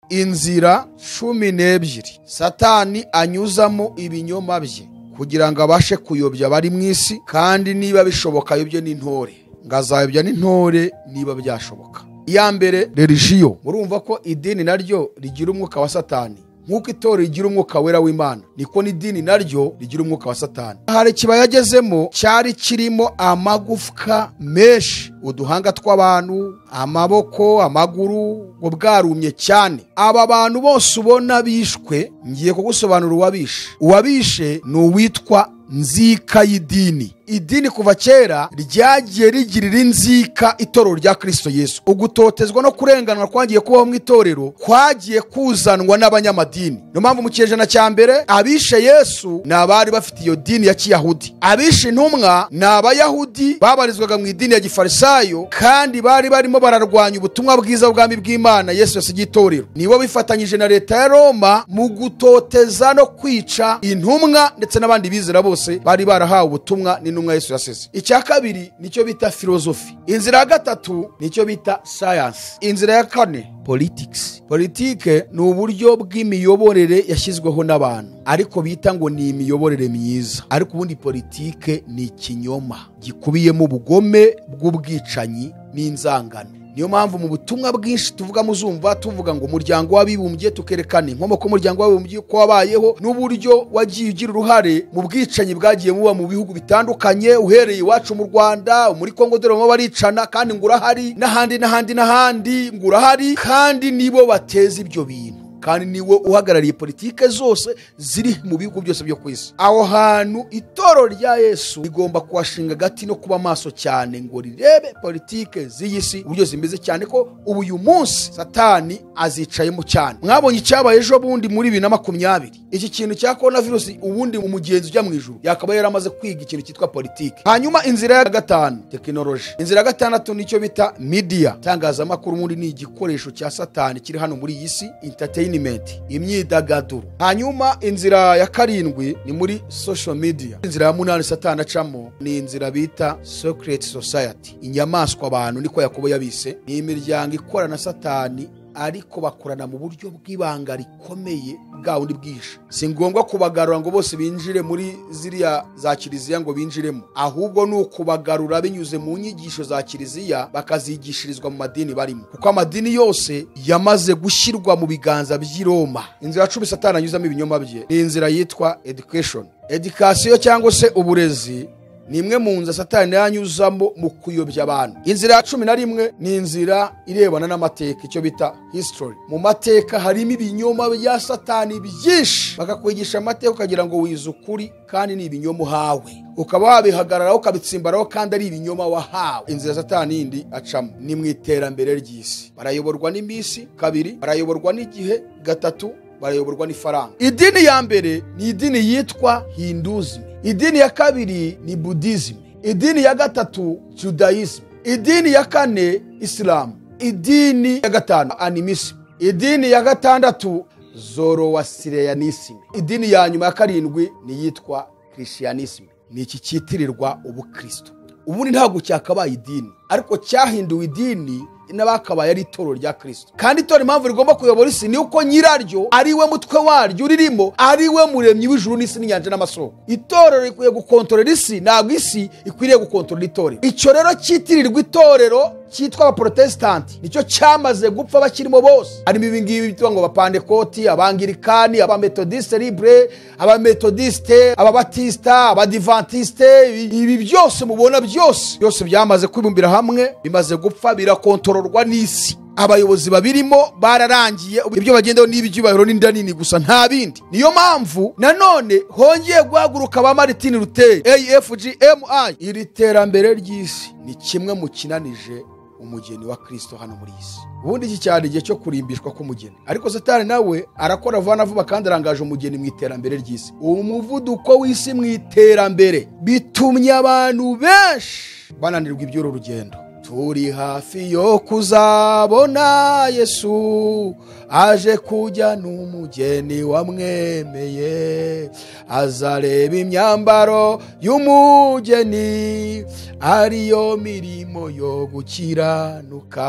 Inzira 12 Satani anyuzamo ibinyoma bye kugira ngo abashe kuyobya bari mu isi, kandi niba bishoboka ayobye n'intore, ngazayobya n'intore niba byashoboka. Iya mbere, religion. Murumva ko idini naryo rigira umwuka wa Satani. Nkuko itorero rigira umwuka wera w'Imana, niko n'idini naryo rigira umwuka wa Satani. Hari ikibaya yagezemo cyari kirimo amagufwa menshi, uduhanga tw'abantu, amaboko, amaguru, ngo bwarumye cyane. Aba bantu bose ubona bishwe, ngiye kugusobanura uwabishe. Uwabishe ni uwitwa nzika y'idini. Idini kuva kera ryagiye rigirira inzika itorero rya Kristo Yesu. Ugutotezwa no kurenganwa kwagiye kubaho mu itorero kwagiye kuzanwa n'abanyamadini. Niyo mpamvu mu kinyejana cya mbere abishe Yesu ni abari bafite iyo dini ya Kiyahudi. Abishe intumwa ni Abayahudi babarizwaga mu idini ya Gifarisayo, kandi bari barimo bararwanya ubutumwa bwiza bw'ubwami bw'Imana Yesu yasigiye itorero. Nibo bifatanyije na leta ya Roma mu gutoteza no kwica intumwa ndetse n'abandi bizera bose bari barahawe ubutumwa n'intumwa Yesu yasize. Icya kabiri nicyo bita philosophy. Inzira ya gatatu nicyo bita science. Inzira ya kane, politics. Politike ni uburyo bw'imiyoborere yashyizweho n'abantu, ariko bita ngo ni imiyoborere myiza. Ariko ubundi politike ni ikinyoma gikubiyemo ubugome bw'ubwicanyi n'inzangano. Niyo mpamvu mu butumwa bwinshi tuvuga muzumva tuvuga ngo umuryango w'abibumbye, tukerekana inkomoko y'umuryango w'abibumbye ko wabayeho n'uburyo wagiye ugira uruhare mu bwicanyi bwagiye buba mu bihugu bitandukanye, uhereye iwacu mu Rwanda, muri Kongo dore baba baricana kandi ngo urahari, n'ahandi n'ahandi n'ahandi ngo urahari, kandi nibo bateza ibyo bintu, kandi niwe uhagarariye politike zose ziri mu bihugu byose byo ku isi. Aho hantu itorero rya Yesu rigomba kuhashinga agati no kuba maso cyane ngo rirebe politike z'iyi si uburyo zimeze, cyane ko ubu uyu munsi Satani azicayemo cyane. Mwabonye icyabaye ejo bundi muri 2020, iki kintu cya coronavirus, ubundi umugenzi ujya mu ijuru yakaba yaramaze kwiga ikintu cyitwa politike. Hanyuma inzira ya gatanu, tekinoloji. Inzira ya gatandatu nicyo bita media. Itangazamakuru ubundi ni igikoresho cya Satani kiri hano muri iyi si, entertainment, imyidagaduro. Hanyuma inzira ya karindwi ni muri social media. Inzira ya munani Satani acamo ni inzira bita secret society, inyamaswa abantu, niko Yakobo yabise. Ni imiryango ikorana na Satani, ariko bakorana mu buryo bw'ibanga rikomeye bwa bundi bwihishe. Si ngombwa kubagarura ngo bose binjire muri ziriya za kiliziya ngo binjiremo, ahubwo ni ukubagarura binyuze mu nyigisho za kiliziya, bakazigishirizwa mu madini barimo, kuko amadini yose yamaze gushyirwa mu biganza by'i Roma. Inzira ya 10 Satani anyuzamo ibinyoma bye ni inzira yitwa education. Education cyangwa se uburezi ni imwe mu nzira Satani yanyuzamo mu kuyobya abantu. Inzira ya 11 ni inzira irebana n'amateka, icyo bita history. Mu mateka harimo ibinyoma bya Satani byinshi, bakakwigisha amateka ukagira ngo wize ukuri, kandi ni ibinyoma uhawe, ukaba wabihagararaho ukabitsimbaraho kandi ari ibinyoma wahawe. Inzira Satani yindi acamo ni mu iterambere ry'isi. Barayoborwa n'iminsi, kabiri barayoborwa n'igihe, gatatu barayoborwa n'ifaranga. Idini ya mbere ni idini yitwa Hinduism. Idini ya kabiri ni Buddhism. Idini ya gatatu Judaism. Idini ya kane Islam. Idini ya gatanu Animism. Idini ya gatandatu Zoroastrianism. Idini ya nyuma ya karindwi ni yitwa Christianism. Ni iki cyitirirwa ubukristo. Ubundi ntabwo cyakabaye idini, ariko cyahinduwe idini n'abakabaye ari itorero rya Kristo. Kandi itorero impamvu rigomba kuyobora isi ni uko nyiraryo ari we mutwe waryo uririmo, ari we muremyi w'ijuru n'isi n'inyanja n'amasoko. Itorero rikwiye gukontorora isi, ntabwo isi ikwiriye gukontorora itorero. Icyo rero cyitirirwa itorero cyitwa abaprotestanti nicyo cyamaze gupfa bakirimo bose. Harimo ibi ngibi bitwa ngo abapantekoti, abangirikani, abametodiste libre, abametodiste, ababatista, abadivantiste. Ibi byose mubona byose byose byamaze kwibumbira hamwe, bimaze gupfa, birakontororwa n'isi. Abayobozi babirimo bararangiye, ibyo bagendaho n'ibyubahiro n'inda nini gusa, nta bindi. Niyo mpamvu nanone hongeye guhaguruka ba Martin Luther, AFGMI. Iri terambere ry'isi ni kimwe mu kinanije umugeni wa Kristo hano muri isi. Ubundi iki cyari igihe cyo kurimbishwa k'umugeni, ariko Satani nawe arakora vuba na vuba kandi arangaje umugeni mu iterambere ry'isi. Umuvuduko w'isi mu iterambere bitumye abantu benshi bananirwa iby'uru rugendo. Turi hafi yo kuzabona Yesu aje kujya n'umugeni wamwemeye, azareba imyambaro y'umugeni ariyo mirimo yo gukiranuka.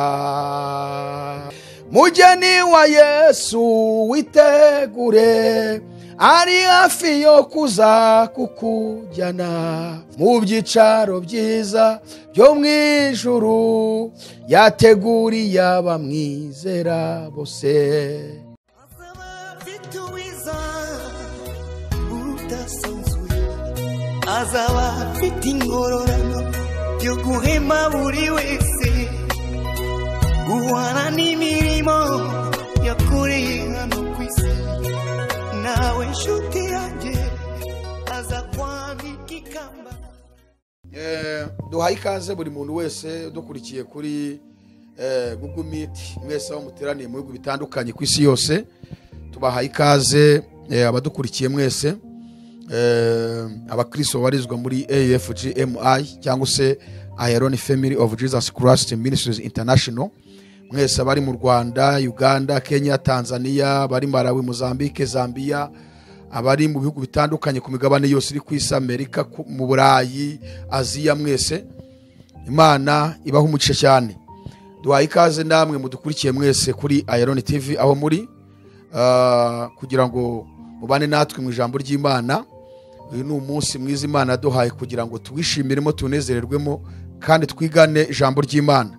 Mugeni wa Yesu witegure, ari hafi yo kuza kukujyana mu byicaro byiza byo mu ijuru, yateguriye abamwizera bose. Azaba afite ingororano yo guhema buri wese, guhana n'imirimo yakoreye hano ku isi. Nawe nshuti yanjye aza kwambika ikamba. Duhaye ikaze buri muntu wese dukurikiye kuri Google Meet, mwese aho muteraniye mu bihugu bitandukanye ku isi yose, tubahaye ikaze abadukurikiye mwese, abakristo babarizwa muri AFGMI cyangwa se Iron Family of Jesus Christ Ministries International, mwese abari mu Rwanda, Uganda, Kenya, Tanzania, bari Malawi, Mozambique, Zambia, abari mu bihugu bitandukanye ku migabane yose iri ku isi, Amerika, mu Burayi, Aziya, mwese Imana ibaha umugisha cyane. Duhaye ikaze namwe mudukurikiye mwese kuri Iron TV aho muri, kugira ngo mubane natwe mu ijambo ry'Imana. Uyu ni umunsi mwiza Imana yaduhaye kugira ngo tuwishimiremo, tunezererwemo kandi twigane ijambo ry'Imana.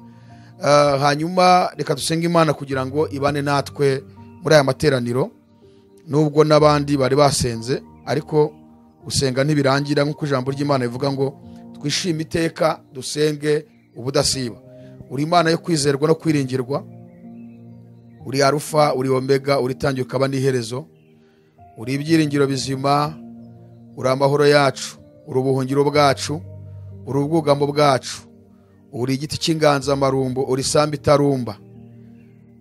Hanyuma reka dusenge Imana kugira ngo ibane natwe muri aya materaniro, nubwo n'abandi bari basenze, ariko gusenga ntibirangira, nk'uko ijambo ry'Imana rivuga ngo twishime iteka, dusenge ubudasiba. Uri Imana yo kwizerwa no kwiringirwa, uri Arufa, uri Omega, uri tangira ukaba n'iherezo, uri ibyiringiro bizima, uri amahoro yacu, uri ubuhungiro bwacu, uri ubwugamo bwacu, uri igiti cy'inganzamarumbo, uri sambi itarumba.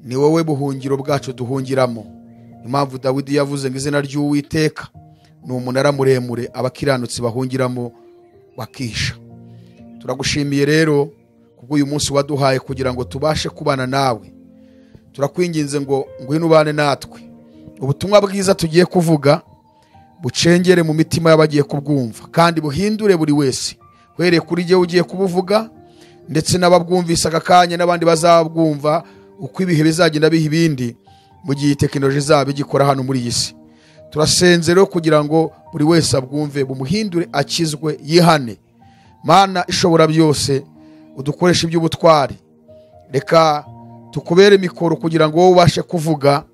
Ni wowe buhungiro bwacu duhungiramo. Impamvu Dawidi yavuze ngo izina ry'Uwiteka ni umunara muremure abakiranutsi bahungiramo bakisha. Turagushimiye rero kubw'uyu munsi waduhaye kugira ngo tubashe kubana nawe. Turakwinginze ngo ngwino ubane natwe. Ubutumwa bwiza tugiye kuvuga bucengere mu mitima y'abagiye kubwumva, kandi buhindure buri wese, uhereye kuri jye ugiye kubuvuga ndetse n'ababwumvise aka kanya n'abandi bazabwumva uko ibihe bizagenda biha ibindi mu gihe tekinoloji izaba igikora hano muri iyi si. Turasenze rero kugira ngo buri wese abwumve, bumuhindure, akizwe, yihane. Mana ishobora byose, udukoreshe iby'ubutwari, reka tukubere mikoro kugira ngo wowe ubashe kuvuga,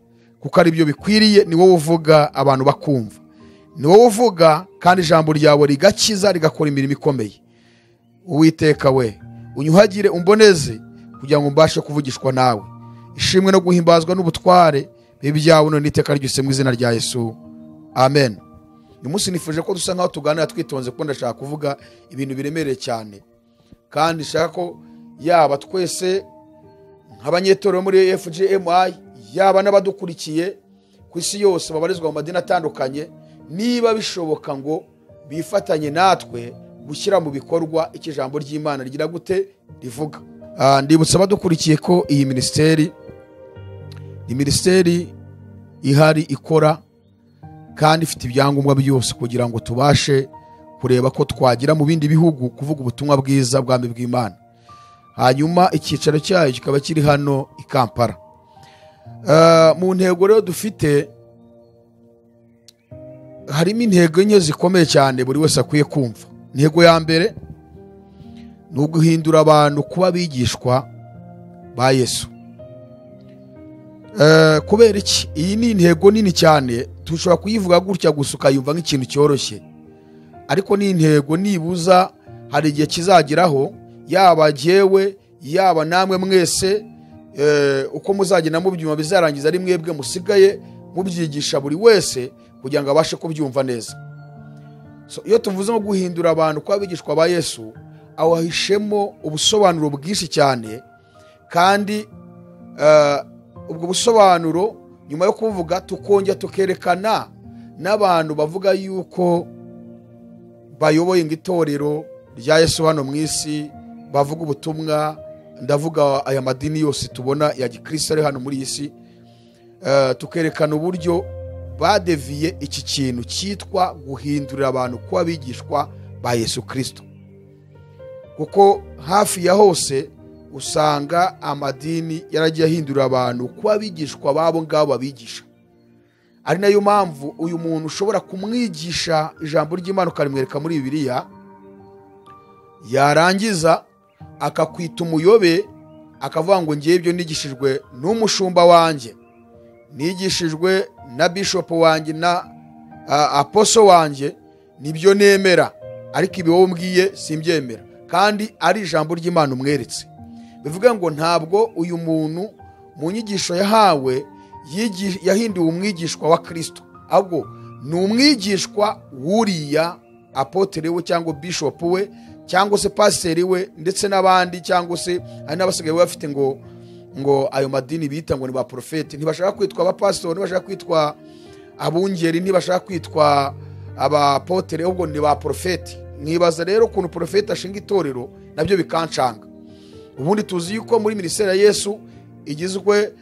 kuko ari byo bikwiriye. Ni wowe uvuga abantu bakumva, ni wowe uvuga kandi ijambo ryawe rigakiza, rigakora imirimo ikomeye. Uwiteka we, unyuhagire, umboneze kugira ngo mbashe kuvugishwa nawe. Ishimwe no guhimbazwa n'ubutware bibe ibyawe none n'iteka ryose mu izina rya Yesu, amen. Uyu munsi nifuje ko dusa nkaho tuganira twitonze, kuko ndashaka kuvuga ibintu biremereye cyane, kandi nshaka ko yaba twese nk'abanyetorero muri AFGMI, yaba n'abadukurikiye ku isi yose babarizwa mu madini atandukanye, niba bishoboka ngo bifatanye natwe gushyira mu bikorwa iki jambo ry'Imana rigira gute rivuga. Ndibutsa abadukurikiye ko iyi minisiteri ni minisiteri ihari ikora kandi ifite ibyangombwa byose kugira ngo tubashe kureba ko twagira mu bindi bihugu kuvuga ubutumwa bwiza bw'ubwami bw'Imana. Hanyuma icyicaro cyayo kikaba kiri hano i Kampala. Mu ntego rero dufite harimo intego enye zikomeye cyane buri wese akwiye kumva. Intego ya mbere ni uguhindura abantu kuba abigishwa ba Yesu. Kubera iki? Iyi ni intego nini cyane, tushobora kuyivuga gutya gusa ukayumva nk'ikintu cyoroshye, ariko ni intego nibuza hari igihe kizageraho, yaba jyewe yaba namwe mwese, uko muzagenda mubyumva bizarangiza ari mwebwe musigaye mubyigisha buri wese kugira ngo abashe kubyumva neza. So, iyo tuvuze ngo guhindura abantu kuba abigishwa ba Yesu, aho hahishemo ubusobanuro bwinshi cyane, kandi ubwo busobanuro nyuma yo kuvuga tukongera tukerekana n'abantu bavuga yuko bayoboye itorero rya Yesu hano mu isi, bavuga ubutumwa, ndavuga aya madini yose tubona ya gikristo ari hano muri iyi si, tukerekana uburyo badeviye iki kintu cyitwa guhindurira abantu kuba abigishwa ba Yesu Kristo. Kuko hafi ya hose Usanga amadini yaragiye ahindura abantu kuba abigishwa babo ngabo babigisha. Ari nayo mpamvu uyu muntu ushobora kumwigisha ijambo ry'Imana ukarimwereka muri Bibiliya, yarangiza akakwita umuyobe, akavuga ngo ngiye ibyo nigishijwe n'umushumba wanjye, nigishijwe na bishop wanjye na apostle wanjye, nibyo nemera, ariko ibi wowe umbwiye simbyemera, kandi ari ijambo ry'Imana umweretse. Bivuga ngo ntabwo uyu muntu mu nyigisho yahawe yahinduwe umwigishwa wa Kristo, ahubwo ni umwigishwa wuriya apotre we cyangwa bishop we cyangwa se pasiteri we ndetse n'abandi, cyangwa se hari n'abasigaye bafite ngo ayo madini bita ngo ni ba profete. Ntibashaka kwitwa abapasitori, ntibashaka kwitwa abungeri, ntibashaka kwitwa abapotere, ahubwo ni ba profete. Mwibaza rero ukuntu profete ashinga itorero, nabyo bikancanga. Ubundi tuzi yuko muri minisiteri ya Yesu igizwe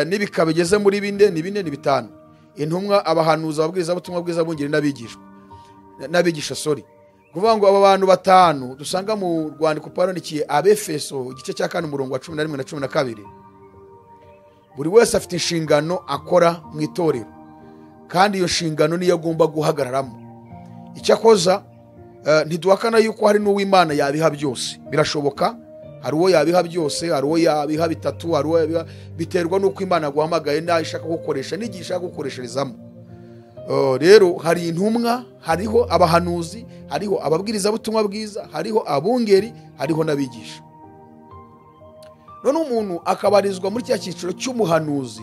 n'ibika bigeze muri bine, ni bine ni bitanu: intumwa, abahanuzi, ababwirizabutumwa bwiza, abungeri n'abigishwa, n'abigisha sorry. Kuvuga ngo aba bantu batanu dusanga mu rwandiko Pawulo yandikiye Abefeso igice cya 4 umurongo wa 11 na 12, buri wese afite inshingano akora mu itorero, kandi iyo nshingano niyo agomba guhagararamo. Icyakoza ntiduhakana yuko hari n'uw'Imana yabiha byose, birashoboka. Hari uwo yabiha byose, hari uwo yabiha bitatu, hari uwo yabiha, biterwa n'uko Imana yaguhamagaye n'ayo ishaka gukoresha n'igihe ishaka gukoresherezamo. Rero hari intumwa, hariho abahanuzi, hariho ababwirizabutumwa bwiza, hariho abungeri, hariho n'abigisha. None umuntu akabarizwa muri cya cyiciro cy'umuhanuzi,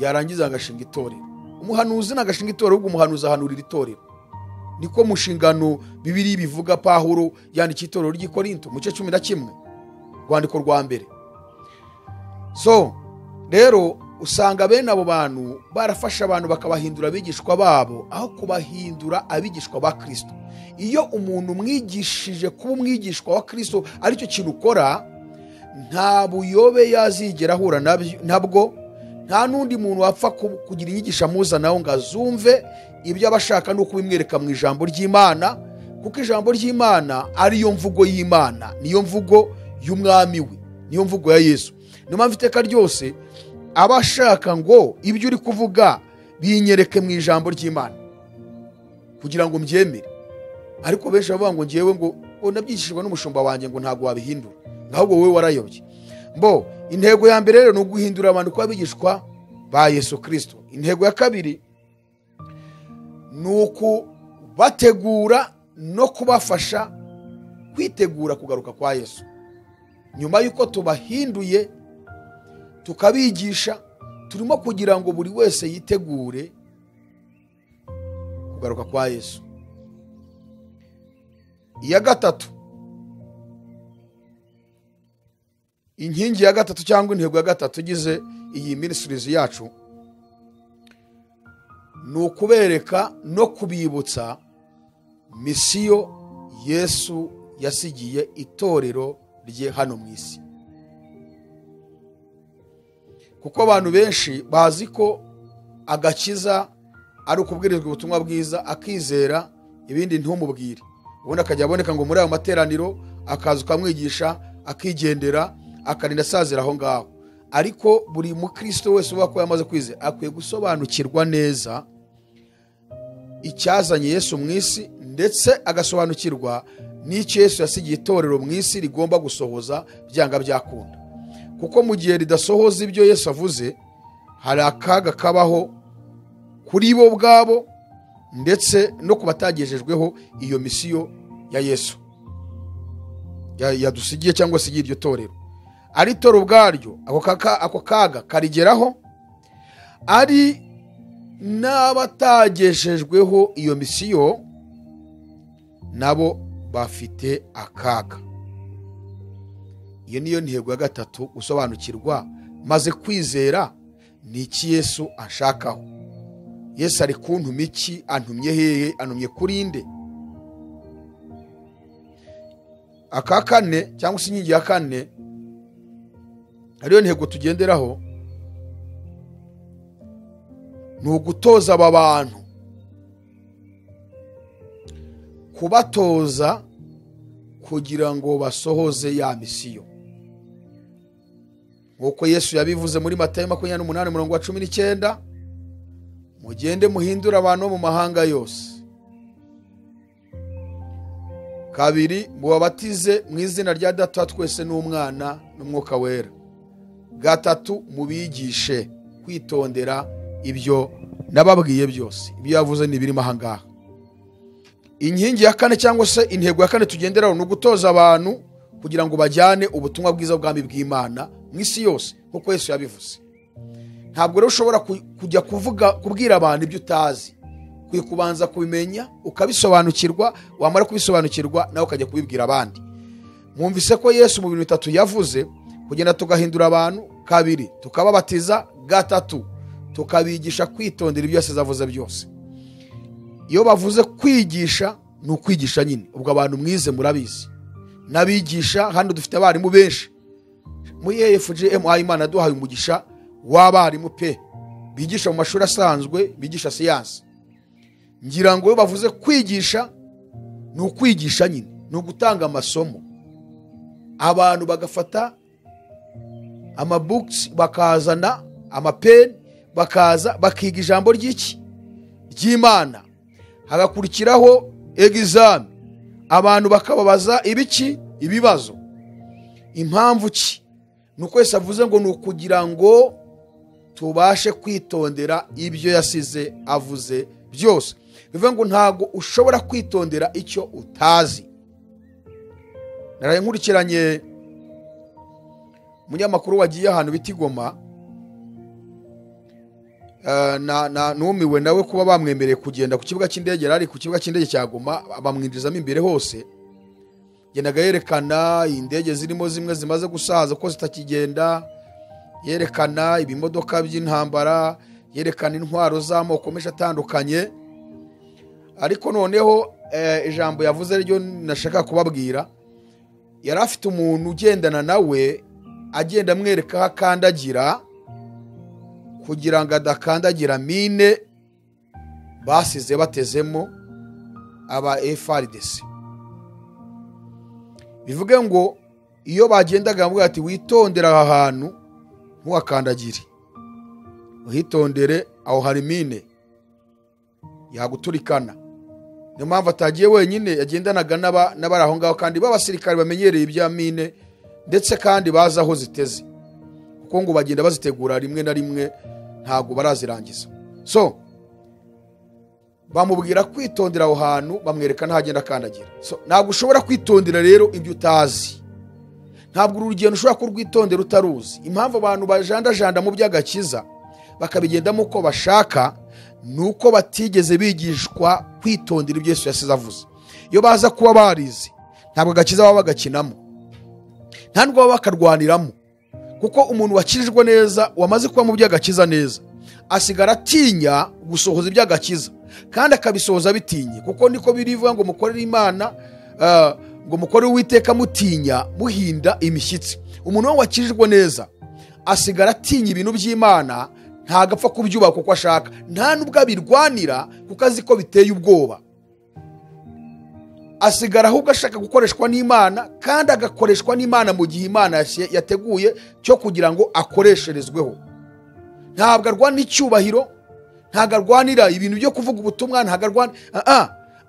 yarangiza agashinga itorero. Umuhanuzi nagashinga itorero, ubwo umuhanuzi ahanurira itorero. Niko mu nshingano Bibiliya bivuga. Pawulo yandikiye itorero ry'i Korinto mu gice 11, rwandiko rwa mbere. So rero usanga bene abo bantu barafasha abantu bakabahindura abigishwa babo aho kubahindura abigishwa ba Kristo. Iyo umuntu umwigishije kuba umwigishwa wa Kristo aricyo kintu ukora, nta buyobe yazigera ahura nabwo, nta n'undi muntu wapfa kugira inyigisho amuzanaho ngo azumve. Ibyo abashaka ni ukubimwereka mu ijambo ry'Imana, kuko ijambo ry'Imana ariyo mvugo y'Imana, niyo mvugo y'umwami we, niyo mvugo ya Yesu. Niyo mpamvu iteka ryose abashaka ngo ibyo uri kuvuga binyereke mu ijambo ry'Imana kugira ngo mbyemere. Ariko benshi bavuga ngo ngewe ngo nabyigishijwe n'umushumba wanjye ngo ntabwo wabihindura, ahubwo wowe warayobye. Mbo intego ya mbere rero ni uguhindura abantu kuba abigishwa ba Yesu Kristo. Intego ya kabiri ni ukubategura no kubafasha kwitegura kugaruka kwa Yesu. Nyuma y'uko tubahinduye tukabigisha, turimo kugira ngo buri wese yitegure kugaruka kwa Yesu. Iya gatatu, inkingi ya gatatu cyangwa intego ya gatatu igize iyi ministries yacu, ni ukubereka no kubibutsa misiyo Yesu yasigiye itorero rye hano mu isi. Kuko abantu benshi bazi ko agakiza ari ukubwirizwa ubutumwa bwiza akizera, ibindi ntumubwire, ubundi akajya aboneka ngo muri ayo materaniro akaza ukamwigisha akigendera, akarinda asazira aho ngaho. Ariko buri mukristo wese uba ko yamaze kwizera akwiye gusobanukirwa neza icyazanye Yesu mu isi, ndetse agasobanukirwa n'icyo Yesu yasigiye itorero mu isi rigomba gusohoza byanga byakunda. Kuko mu gihe ridasohoza ibyo Yesu avuze, hari akaga kabaho kuri bo ubwabo ndetse no ku batagejejweho iyo misiyo ya Yesu yadusigiye cyangwa se iryo torero. Ari itorero ubwaryo ako kaga karigeraho, ari n'abatagejejweho iyo misiyo nabo bafite akaga. Iyo niyo ntego ya gatatu, gusobanukirwa maze kwizera ni iki Yesu anshakaho. Yesu ari kuntuma iki? Antumye hehe? Antumye kuri nde? Aka kane cyangwa se inkingi ya kane ariyo ntego tugenderaho, ni ugutoza aba bantu, kubatoza kugira ngo basohoze ya misiyo. Nk'uko Yesu yabivuze muri Matayo 28:19, mugende muhindure abantu bo mu mahanga yose. Kabiri, mubabatize mu izina rya Data wa twese n'Umwana n'Umwuka Wera. Gatatu, mubigishe kwitondera ibyo nababwiye byose. Ibyo yavuze ni birimo aha ngaha. Inkingi ya kane cyangwa se intego ya kane tugenderaho ni ugutoza abantu kugira ngo bajyane ubutumwa bwiza bw'ubwami bw'Imana mu isi yose, nk'uko Yesu yabivuze. Ntabwo rero ushobora kujya kuvuga kubwira abantu ibyo utazi. Ukwiye kubanza kubimenya ukabisobanukirwa, wamara kubisobanukirwa nawe ukajya kubibwira abandi. Mwumvise ko Yesu mu bintu bitatu yavuze: kugenda tugahindura abantu, kabiri tukababatiza, gatatu tukabigisha kwitondera ibyo yasize avuze byose. Iyo bavuze kwigisha ni ukwigisha nyine, ubwo abantu mwize murabizi. N'abigisha hano dufite abarimu benshi muri AFGMI. Imana duhaye umugisha w'abarimu pe, bigisha mu mashuri asanzwe, bigisha siyansi. Ngira ngo iyo bavuze kwigisha ni ukwigisha nyine, ni ugutanga amasomo, abantu bagafata amabooks, bakazana amapeni, bakaza bakiga ijambo ry'iki ry'Imana. Hagakurikiraho exam, abantu bakababaza ibiki ibibazo. Impamvu ki? Nuko Yesu avuze ngo ni ukugira ngo tubashe kwitondera ibyo yasize avuze byose. Bivuga ngo ntago ushobora kwitondera icyo utazi. Naraye nkurikiranye umunyamakuru wagiye ahantu bita Goma, na numiwe nawe kuba bamwemereye kugenda ku kibuga cy'indege. Yari ku kibuga cy'indege cya Goma, bamwinjizamo imbere hose. Gendaga yerekana indege zirimo zimwe zimaze gusaza ko zitakigenda, yerekana ibimodoka by'intambara, yerekana intwaro z'amoko menshi atandukanye. Ariko noneho ijambo yavuze ryo nashaka kubabwira, yari afite umuntu ugendana nawe, agenda amwereka aho akandagira kugira ngo adakandagira mine basize batezemo aba FARDC. Bivuge ngo iyo bagendaga bavuga ati witondere aha hantu ntuhakandagire, uhitondere aho hari mine yaguturikana. Niyo mpamvu atagiye wenyine, yagendanaga n'abari aho ngaho, kandi b'abasirikare bamenyereye ibya mine ndetse kandi bazi aho ziteze, kuko ngo bagenda bazitegura rimwe na rimwe, ntabwo barazirangiza. So bamubwira kwitondera aho hantu, bamwereka n'ahagenda akandagira. So ntabwo ushobora kwitondera rero ibyo utazi. Ntabwo uru rugendo ushobora kurwitondera utaruzi. Impamvu abantu bajandajanda mu by'agakiza bakabigendamo uko bashaka ni uko batigeze bigishwa kwitondera ibyo Yesu yasize avuze. Iyo baza kuba barize, ntabwo agakiza baba bagakinamo, nta nubwo baba bakarwaniramo, kuko umuntu wakirijwe neza, wamaze kuba mu by'agakiza neza, asigara atinya gusohoza iby'agakiza, kandi akabisohoza bitinye, kuko niko birivuga ngo mukorere Imana, ngo mukorere Uwiteka mutinya, muhinda imishyitsi. Umuntu wakirijwe neza asigara atinya ibintu by'Imana, ntagapfa kubyubaka uko ashaka, nta nubwo abirwanira kuko azi ko biteye ubwoba. Asigara ahubwo ashaka gukoreshwa n'Imana, kandi agakoreshwa n'Imana mu gihe Imana yateguye cyo kugira ngo akoresherezweho. Ntabwo arwana icyubahiro, ntabwo arwanira ibintu byo kuvuga ubutumwa, ntabwo arwana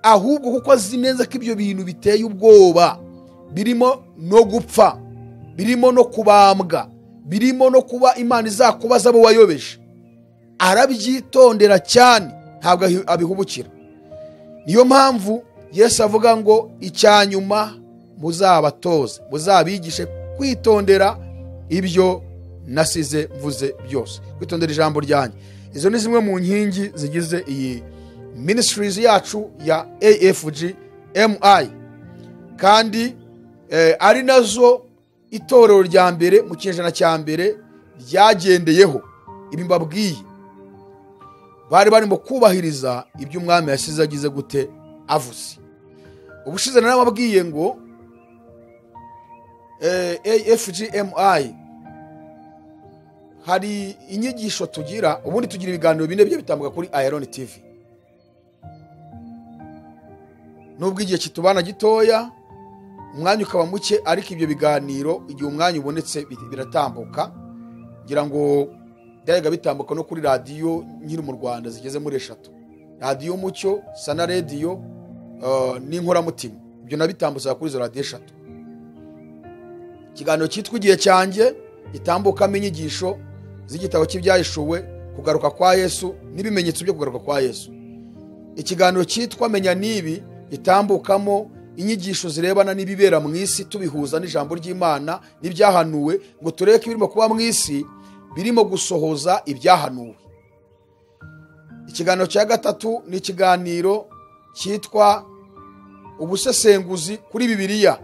ahubwo kuko azi neza ko ibyo bintu biteye ubwoba, birimo no gupfa, birimo no kubambwa, birimo no kuba Imana izakubaza abo wayobeje. Arabyitondera cyane, ntabwo abihubukira. Niyo mpamvu Yesu avuga ngo icyanyuma muzabatoze, muzabigishe kwitondera ibyo nasize mvuze byose, kwitondera ijambo ryanjye. Izo ni zimwe mu nkingi zigize iyi ministries yacu ya AFGMI, kandi ari nazo itorero rya mbere mu kinyejana cya mbere ryagendeyeho. Ibi mbabwiye, bari barimo kubahiriza ibyo umwami yasize agize gute avuze. Ubushize narababwiye ngo AFGMI hari inyigisho tugira, ubundi tugira ibiganiro bine byo bitambuka kuri Iron TV. Nubwo igihe kitubana gitoya, umwanya ukaba muke, ariko ibyo biganiro igihe umwanya ubonetse biratambuka. Ngira ngo byajyaga bitambuka no kuri radiyo nkiri mu Rwanda zigeze muri 3, radiyo Umucyo, Sana Radiyo n'Inkoramutima. Ibyo nabitambutsaga kuri izo radiyo 3. Ikiganiro cyitwa Igihe Cyanjye gitambukamo inyigisho z'igitabo cy'Ibyahishuwe, kugaruka kwa Yesu n'ibimenyetso byo kugaruka kwa Yesu. Ikiganiro cyitwa Menya Nibi gitambukamo inyigisho zirebana n'ibibera mu isi, tubihuza n'ijambo ry'Imana n'ibyahanuwe, ngo turebe ko ibirimo kuba mu isi birimo gusohoza ibyahanuwe. Ikiganiro cya 3 ni ikiganiro cyitwa Ubusesenguzi kuri Bibiliya.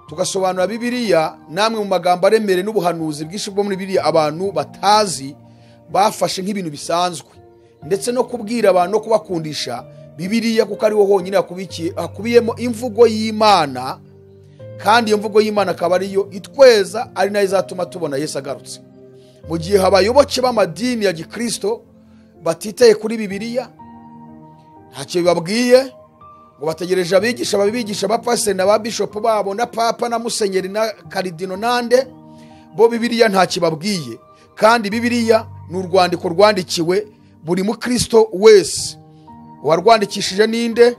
Tugasobanura Bibiliya namwe mu magambo aremere n'ubuhanuzi bwinshi bwo muri Bibiliya abantu batazi bafashe nk'ibintu bisanzwe, ndetse no kubwira abantu no kubakundisha Bibiliya, kuko ariho honyine hakubiyemo imvugo y'Imana, kandi iyo mvugo y'Imana akaba ariyo itweza, ari nayo izatuma tubona Yesu agarutse. Mu gihe abayoboke b'amadini ya Gikristo batitaye kuri Bibiliya, ntacyo bibabwiye, ngo bategereje abigisha babigisha ba pasiteri na ba bishop babo na papa na musenyeri na karidino nande, bo Bibiliya ntakibabwiye. Kandi Bibiliya ni urwandiko rwandikiwe buri mukristo wese. Uwarwandikishije ninde?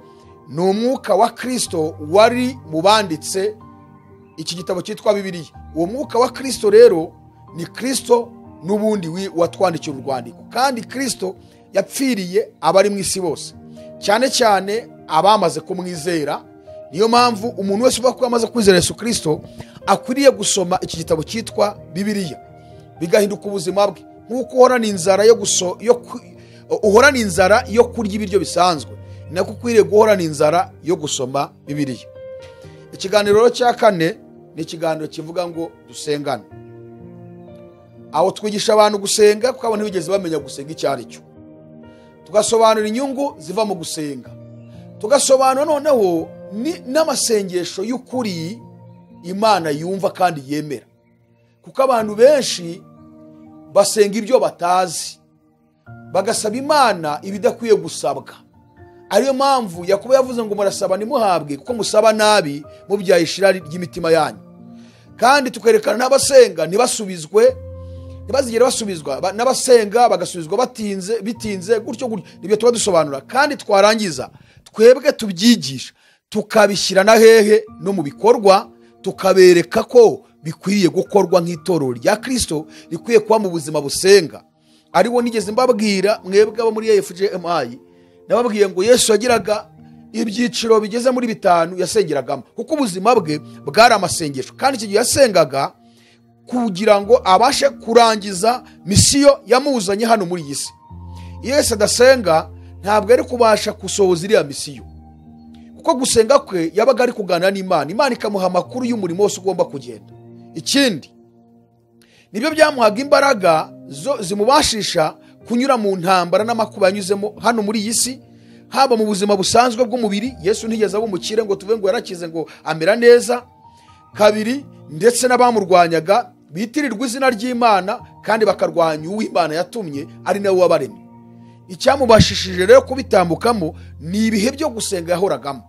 Ni umwuka wa Kristo wari mu banditse iki gitabo cyitwa Bibiliya. Uwo mwuka wa Kristo rero ni Kristo n'ubundi watwandikiye urwandiko, kandi Kristo yapfiriye abari mu isi bose, cyane cyane abamaze kumwizera. Niyo mpamvu umuntu wese uvuga ko amaze kwizera Yesu Kristo akwiriye gusoma iki gitabo cyitwa Bibiliya, bigahinduka ubuzima bwe. Nk'uko uhorana inzara yo kurya ibiryo bisanzwe, nako ukwiriye guhorana inzara yo gusoma Bibiliya. Ikiganiro cya 4 ni ikiganiro kivuga ngo dusengane. Aho twigisha abantu gusenga, kuko abantu ntibigeze bamenya gusenga icyo ari cyo. Tugasobanura inyungu ziva mu gusenga, tugasobanura noneho n'amasengesho y'ukuri Imana yumva kandi yemera, kuko abantu benshi basenga ibyo batazi, bagasaba Imana ibidakwiye gusabwa. Ariyo mpamvu Yakobo yavuze ngo murasaba ntimuhabwe, kuko musaba nabi mubyaye ishirari ry'imitima yanyu. Kandi tukerekana n'abasenga ntibasubizwe, ntibazigere basubizwa, n'abasenga bagasubizwa batinze, bitinze gutyo gutyo. Nibyo tuba dusobanura, kandi twarangiza twebwe tubyigisha tukabishyira na hehe no mu bikorwa, tukabereka ko bikwiriye gukorwa nk'itorero rya Kristo rikwiye kuba mu buzima busenga. Ariwo nigeze mbabwira mwebwe abo muri FGMI, nababwiye ngo Yesu yagiraga ibyiciro bigeze muri 5 yasengeragamo, kuko ubuzima bwe bwari amasengesho. Kandi iki gihe yasengaga kugira ngo abashe kurangiza misiyo yamuzanye hano muri iyi si. Iyo Yesu adasenga ntabwo yari kubasha gusohoza iriya misiyo, kuko gusenga kwe yabaga ari kuganira n'Imana, Imana ikamuha amakuru y'umurimo wose ugomba kugenda. Ikindi nibyo byamuhaga imbaraga zo zimubashisha kunyura mu ntambara n'amakuba yanyuzemo hano muri iyi si, haba mu buzima busanzwe bw'umubiri. Yesu ntigeze aba umukire ngo tuve ngo yarakize ngo amera neza. Kabiri, ndetse n'abamurwanyaga bitirirwa izina ry'Imana kandi bakarwanya uw'Imana yatumye ari nawe wabaremye. Icyamubashishije rero kubitambukamo ni ibihe byo gusenga yahoragamo.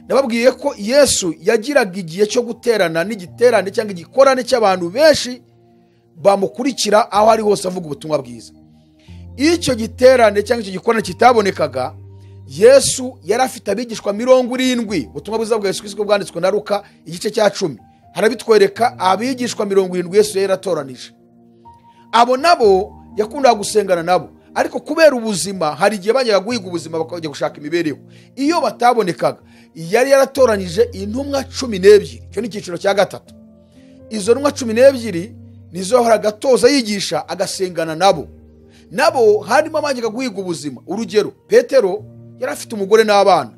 Nababwiye ko Yesu yagiraga igihe cyo guterana n'igiterane cyangwa igikorane cy'abantu benshi bamukurikira aho ari hose avuga ubutumwa bwiza. Icyo giterane cyangwa icyo gikorane kitabonekaga, Yesu yari afite abigishwa 70. Ubutumwa bwiza bwa Yesu Kristo bwanditswe na Luka igice cya 10 harabitwereka abigishwa 70 Yesu yari yaratoranije. Abo nabo yakundaga gusengana nabo, ariko kubera ubuzima hari igihe bajyaga guhiga ubuzima bakajya gushaka imibereho. Iyo batabonekaga yari yaratoranije intumwa 12. Icyo ni icyiciro cya 3. Izo ntumwa 12 nizo yahoraga atoza yigisha agasengana nabo. Nabo harimo abajyaga guhiga ubuzima. Urugero, Petero yari afite umugore n'abana.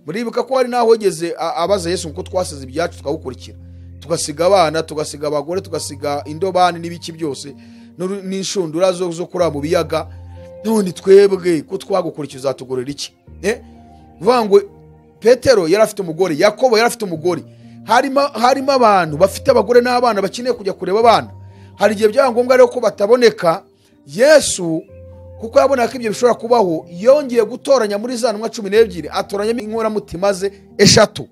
Muribuka ko hari naho yageze abaza Yesu ngo twasize ibyacu tukagukurikira, tugasiga abana, tugasiga abagore, tugasiga indobani n'ibiki byose n'inshundura zo kuraba mu biyaga, none twebwe ko twagukurikiza uzatugorera iki? Vuga ngo Petero yari afite umugore, Yakobo yari afite umugore. Harimo abantu bafite abagore n'abana bakeneye kujya kureba abana. Hari igihe byaba ngombwa rero ko bataboneka. Yesu kuko yabonaga ko ibyo bishobora kubaho, yongeye gutoranya muri za ntumwa 12, atoranyamo inkoramutima ze 3,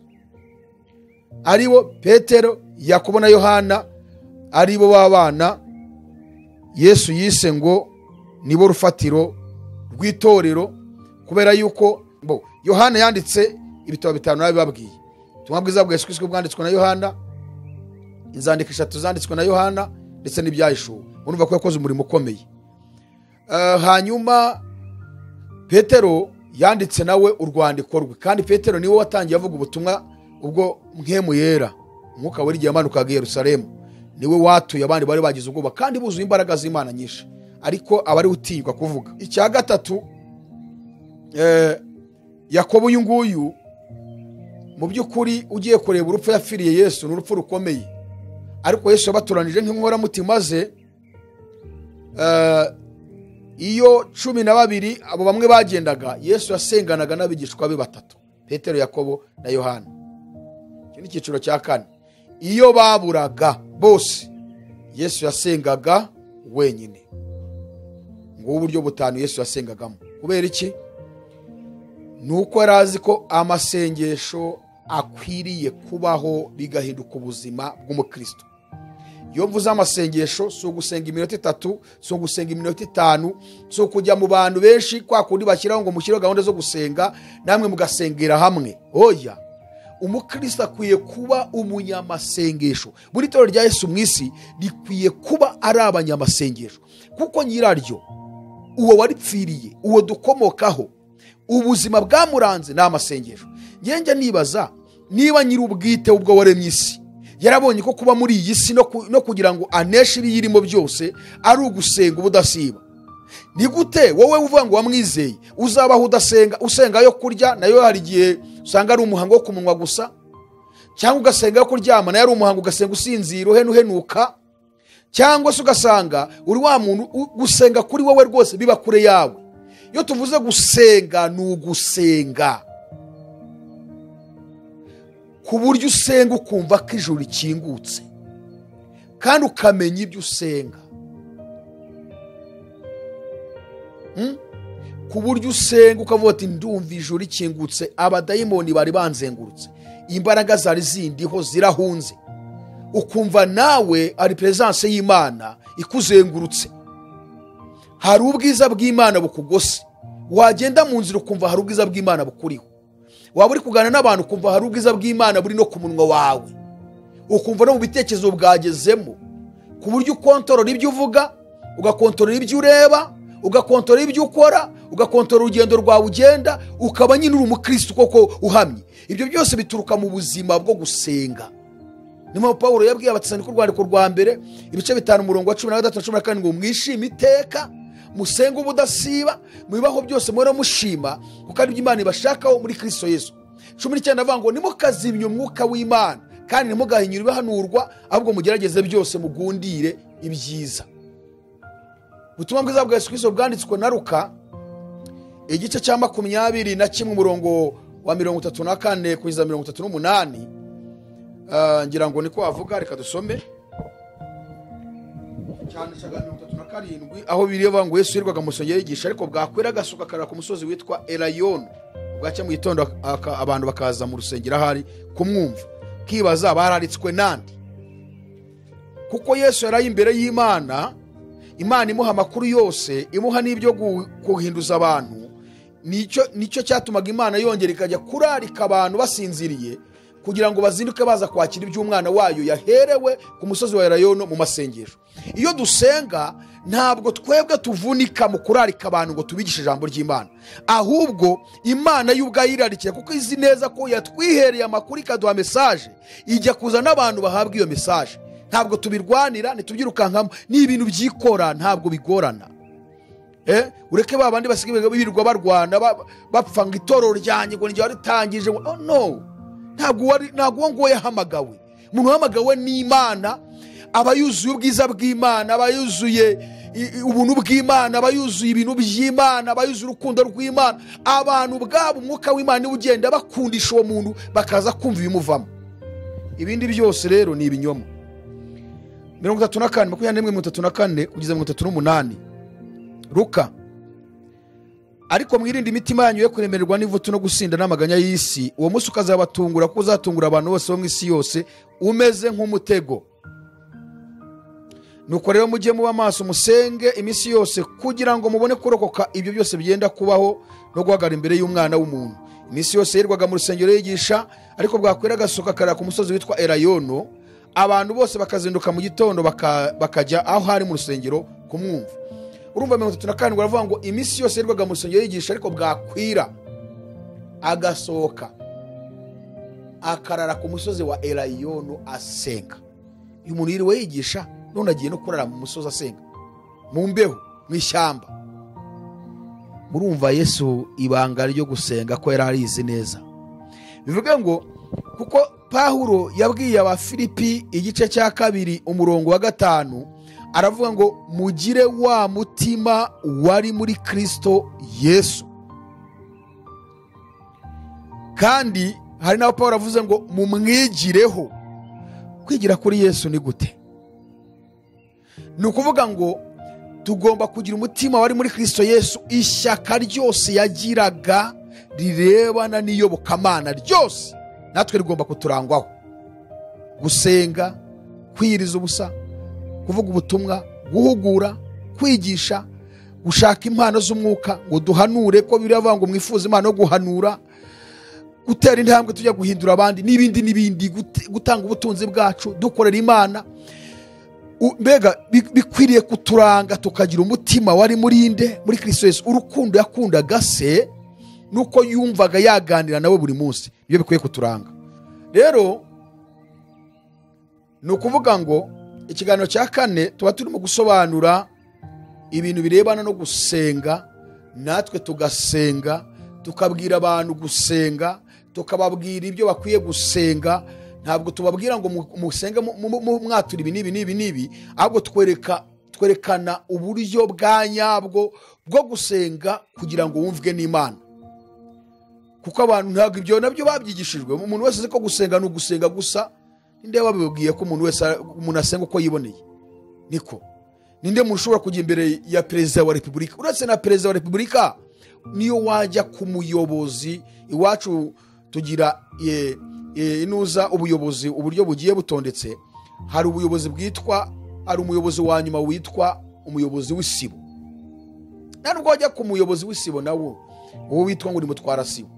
aribo Petero, Yakobo na Yohana, aribo b'abana Yesu yise ngo nibo rufatiro rw'itorero, kubera yuko Yohana yanditse ibitabo 5 nabibabwiye. Ubutumwa bwiza bwa Yesu Kristo bwanditswe na Yohana, inzandiko 3 zanditswe na Yohana ndetse n'ibyahishuwe. Urumva ko yakoze umurimo ukomeye. Hanyuma Petero yanditse nawe urwandiko rwe, kandi Petero niwe watangiye avuga ubutumwa ubwo Mpwemu Yera, Umwuka Wera igihe yamanukaga i Yerusalemu, niwe watuye abandi bari bagize ubwoba kandi buzuye imbaraga z'Imana nyinshi, ariko abari utinywa kuvuga. Icya gatatu, Yakobo uyu nguyu mu by'ukuri ugiye kureba urupfu yapfiriye Yesu ni urupfu rukomeye, ariko Yesu yabaturanije nk'inkoramutima ze. Iyo 12 abo bamwe bagendaga, Yesu yasenganaga n'abigishwa be 3, Petero, Yakobo na Yohana. Iki ni icyiciro cya kane. Iyo baburaga bose, Yesu yasengaga wenyine. Ngubu uburyo 5 Yesu yasengagamo. Kubera iki? Nuko yari azi ko amasengesho akwiriye kubaho bigahinduka ubuzima bw'umukristo. Iyo mvuze amasengesho, si ugusenga iminota 3, si ugusenga iminota 5, si ukujya mu bantu benshi kwa kundi bashyiraho ngo mushyire gahunda zo gusenga namwe mugasengera hamwe. Oya, umukristo akwiye kuba umunyamasengesho. Buri torero rya Yesu mu isi rikwiye kuba ari abanyamasengesho, kuko nyiraryo, uwo waripfiriye, uwo dukomokaho, ubuzima bwamuranze ni amasengesho. Njye nibaza niba nyir'ubwite ubwo waremye isi yarabonye ko kuba muri iyi si no kugira ngo aneshe ibiyirimo byose ari ugusenga ubudasiba. Ni gute wowe uvuga ngo wamwizeye uzabaho udasenga? Usenga yo kurya nayo hari igihe usanga ari umuhango wo kumunwa gusa, cyangwa ugasenga yo kuryama nayo ari umuhango, ugasenga usinzira uhenuka, cyangwa se ugasanga uri wa muntu gusenga kuri wowe rwose biba kure yawe. Iyo tuvuze gusenga ni ugusenga ku buryo usenga ukumva ko ijuru rikingutse, kandi ukamenya ibyo usenga. Ku buryo usenga ukavuga ati ndumva ijuru rikingutse, abadayimoni bari banzengurutse, imbaraga zari zindiho zirahunze. Ukumva nawe ari presence y'Imana ikuzengurutse, hari ubwiza bw'Imana bukugose. Wagenda mu nzira ukumva hari ubwiza bw'Imana bukuriho. Waba uri kuganira n'abantu ukumva hari ubwiza bw'Imana buri no ku munwa wawe, ukumva no mu bitekerezo bwagezemo, ku buryo ukontorora ibyo uvuga, ugakontorora ibyo ureba, ugakontorora ibyo ukora, ugakontorora urugendo rwawe ugenda, ukaba nyine uri umukristo koko uhamye. Ibyo byose bituruka mu buzima bwo gusenga. Niyo Pawulo yabwiye Abatesalonike urwandiko rwa mbere ibice 5 umurongo wa 13 na 14 ngo mwishime iteka, musenge ubudasiba, mubibaho byose muhore mushima, kuko ari ibyo Imana ibashakaho muri Kristo Yesu. 19 avuga ngo nimukazimye umwuka w'Imana, kandi ntimugahinyure ibihanurwa, ahubwo mugerageze byose mugundire ibyiza. Ubutumwa bwiza bwa Yesu Kristo bwanditswe na Luka igice cya 21 umurongo wa 34 kugeza 38. Ngira ngo niko avuga, reka dusome cyane cya 37 aho biri bavuga ngo Yesu yirirwaga mu rusengero yigisha, ariko bwakwera agasuka akarara ku musozi witwa Elayono. Bwacya mu gitondo abantu bakaza mu rusengero ahari kumwumva, kibaza bararitswe nande, kuko Yesu yari imbere y'Imana, Imana imuha amakuru yose, imuha n'ibyo guhinduza abantu. Nicyo cyatumaga Imana yongera ikajya kurarika abantu basinziriye kugira ngo bazinduke baza kwakira iby'umwana wayo yaherewe ku musozi wa Elayono mu masengesho. Iyo dusenga ntabwo twebwe tuvunika mu kurarika abantu ngo tubigishe ijambo ry'Imana, ahubwo Imana y'ubwayo irarikira, kuko izi neza ko yatwihereye amakuru ikaduha message, ijya kuza n'abantu bahabwa iyo message. Ntabwo tubirwanira, ntitubyirukankamo, ni ibintu byikora, ntabwo bigorana. Ureke babandi basigaye birirwa barwana bapfa ngo itorero ryanjye ngo njye waritangije, oh no, ntabwo uwo nguwo yahamagawe. Umuntu wahamagawe n'Imana aba yuzuye ubwiza bw'Imana, aba yuzuye ubuntu bw'Imana, aba yuzuye ibintu by'Imana, aba yuzuye urukundo rw'Imana. Abantu ubwabo umwuka w'Imana niwe ugenda bakundisha uwo muntu, bakaza kumva ibimuvamo. Ibindi byose rero ni ibinyoma. 34 21 34 kugeza 38 Luka. Ariko mwirinde imitima yanyu yo kuremererwa n'ivutu no gusinda n'amaganya y'isi, uwo munsi ukazabatungura, kuko uzatungura abantu bose bo mu isi yose umeze nk'umutego. Nuko rero mujye muba maso, musenge iminsi yose, kugira ngo mubone kurokoka ibyo byose byenda kubaho no guhagarara imbere y'Umwana w'umuntu. Iminsi yose yirirwaga mu rusengero yigisha, ariko bwakwira agasohoka akarara ku musozi witwa Elayono. Abantu bose bakazinduka mu gitondo bakajya aho hari mu rusengero kumwumva. Urumva 37 baravuga ngo iminsi yose yirirwaga mu rusengero yigisha, ariko bwakwira agasohoka akarara ku musozi wa Elayono asenga. Uyu muntu yiriwe yigisha, none agiye no kurara mu musozi asenga, mu mbeho, mu ishyamba. Murumva Yesu ibanga ryo gusenga ko yari arizi neza. Bivuga ngo kuko Pawulo yabwiye Abafilipi igice cya 2 umurongo wa 5, aravuga ngo mugire wa mutima wari muri Kristo Yesu. Kandi hari naho Pawulo avuze ngo mumwigireho. Kwigira kuri Yesu ni gute? Ni ukuvuga ngo tugomba kugira umutima wari muri Kristo Yesu, ishyaka ryose yagiraga rirebana n'iyobokamana ryose natwe rigomba kuturangwaho. Gusenga, kwiyiriza ubusa, kuvuga ubutumwa, guhugura, kwigisha, gushaka impano z'umwuka ngo duhanure, ko biravuga ngo mwifuze impano yo guhanura, gutera intambwe tujya guhindura abandi n'ibindi n'ibindi, gutanga ubutunzi bwacu dukorera Imana. Mbega bikwiriye kuturanga, tukagira umutima wari muri nde? Muri Kristo Yesu. Urukundo yakundaga se nuko yumvaga yaganira nawe buri munsi, ibyo bikwiye kuturanga. Rero ni ukuvuga ngo ikiganiro cya 4 tuba turimo gusobanura ibintu birebana no gusenga, natwe tugasenga, tukabwira abantu gusenga, tukababwira ibyo bakwiye gusenga. Ntabwo tubabwira ngo musenge mwatura ibi n'ibi n'ibi n'ibi, ahubwo twerekana uburyo bwa nyabwo bwo gusenga kugira ngo wumvwe n'Imana. Kuko abantu ntabwo ibyo nabyo babyigishijwe. Umuntu wese azi ko gusenga ni ugusenga gusa. Ninde wabibabwiye ko umuntu wese umuntu asenga uko yiboneye? Niko ninde muntu ushobora kujya imbere ya perezida wa repubulika? Uretse na perezida wa repubulika, niyo wajya ku muyobozi. Iwacu tugira inuza ubuyobozi uburyo bugiye butondetse. Hari ubuyobozi bwitwa, hari umuyobozi wa nyuma witwa umuyobozi w'isibo. Nubwo wajya ku muyobozi w'isibo nawo uwo witwa ngo ni mutwara sibo,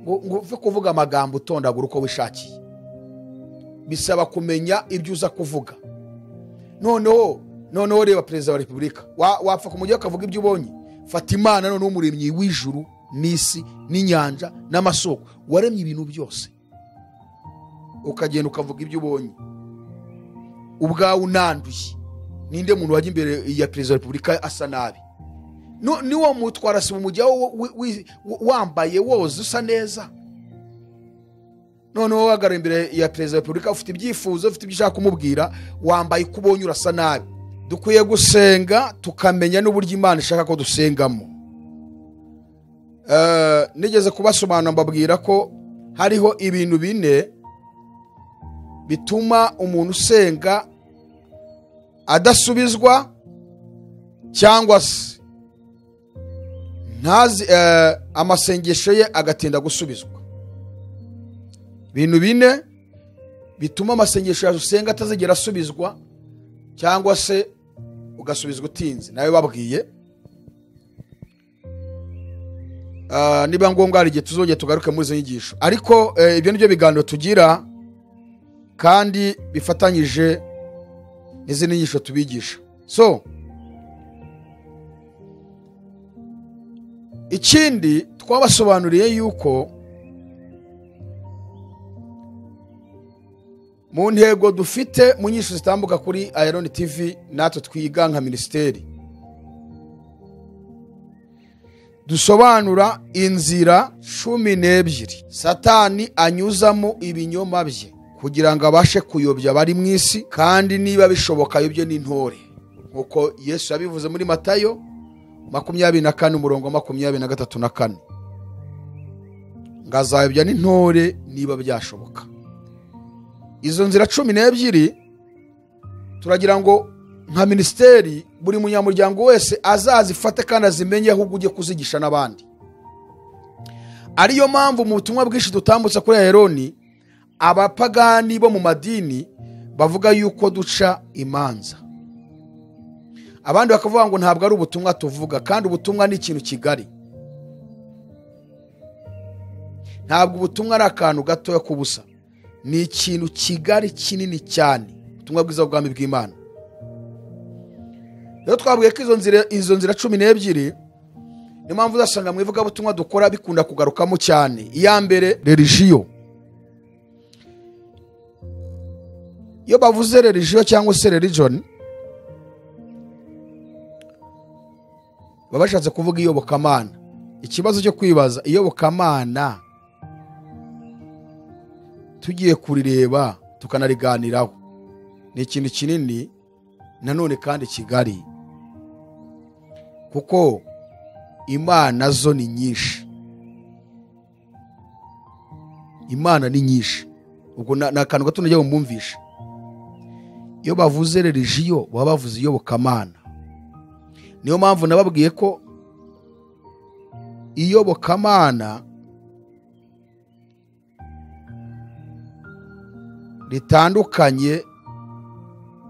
ngo uve kuvuga amagambo utondagura uko wishakiye. Bisaba kumenya ibyo uza kuvuga. Noneho reba perezida wa repubulika, wapfa kumujya ukavuga ibyo ubonye. Fata Imana noneho umuremyi w'ijuru n'isi n'inyanja n'amasoko, waremye ibintu byose, ukagenda ukavuga ibyo ubonye ubwawe unanduye. Ninde muntu wajya imbere ya perezida wa repubulika asa nabi? Niwo mutwara sibo umujyaho wambaye woza usa neza. Noneho wahagarara imbere ya perezida wa repubulika ufite ibyifuzo, ufite ibyo ushaka kumubwira, wambaye uko ubonye urasa nabi. Dukwiye gusenga tukamenya n'uburyo Imana ishaka ko dusengamo. Nigeze kubasobanura mbabwira ko hariho ibintu 4 bituma umuntu usenga adasubizwa cyangwa se ntazi amasengesho ye agatinda gusubizwa. Ibintu 4 bituma amasengesho yawe usenga atazigera asubizwa cyangwa se ugasubizwa utinze. Nawe babwiye niba ngombwa hari igihe tuzongera tugaruke muri izo nyigisho, ariko ibyo nibyo biganiro tugira kandi bifatanyije n'izindi nyigisho tubigisha. So ikindi twabasobanuriye yuko mu ntego dufite mu nyigisho zitambuka kuri Ayaloni TV natwe twiga nka ministeri, dusobanura inzira 12 Satani anyuzamo ibinyoma bye kugira ngo abashe kuyobya abari mu isi, kandi niba bishoboka ayobye n'intore, nkuko Yesu yabivuze muri Matayo 24 umurongo 23 na 4, ngazayobya n'intore niba byashoboka. Izo nzira 12 turagira ngo nka ministeri buri munyamuryango wese azazifate kandi azimenye, ahubwo ujye kuzigisha n'abandi. Ariyo mpamvu mu butumwa bwinshi dutambutsa kuri Ayaloni, abapagani bo mu madini bavuga yuko duca imanza. Abandi bakavuga ngo ntabwo ari ubutumwa tuvuga, kandi ubutumwa ni ikintu kigari. Ntabwo ubutumwa ari akantu gatoya k'ubusa, ni ikintu kigari kinini cyane, ubutumwa bwiza bw'ubwami bw'Imana. Rero twabwiye ko izo nzira 12, niyo mpamvu uzasanga mu ivugabutumwa dukora bikunda kugarukamo cyane. Iya mbere, religiyo. Iyo bavuze religiyo cyangwa se religion, baba bashatse kuvuga iyobokamana. Ikibazo cyo kwibaza, iyobokamana tugiye kurireba tukanariganiraho, ni ikintu kinini nanone kandi kigari, kuko Imana zo ni nyinshi. Imana ni nyinshi. Ubwo ni akantu gato nagiye mbumvisha. Iyo bavuze religiyo baba bavuze iyobokamana. Niyo mpamvu nababwiye ko iyobokamana ritandukanye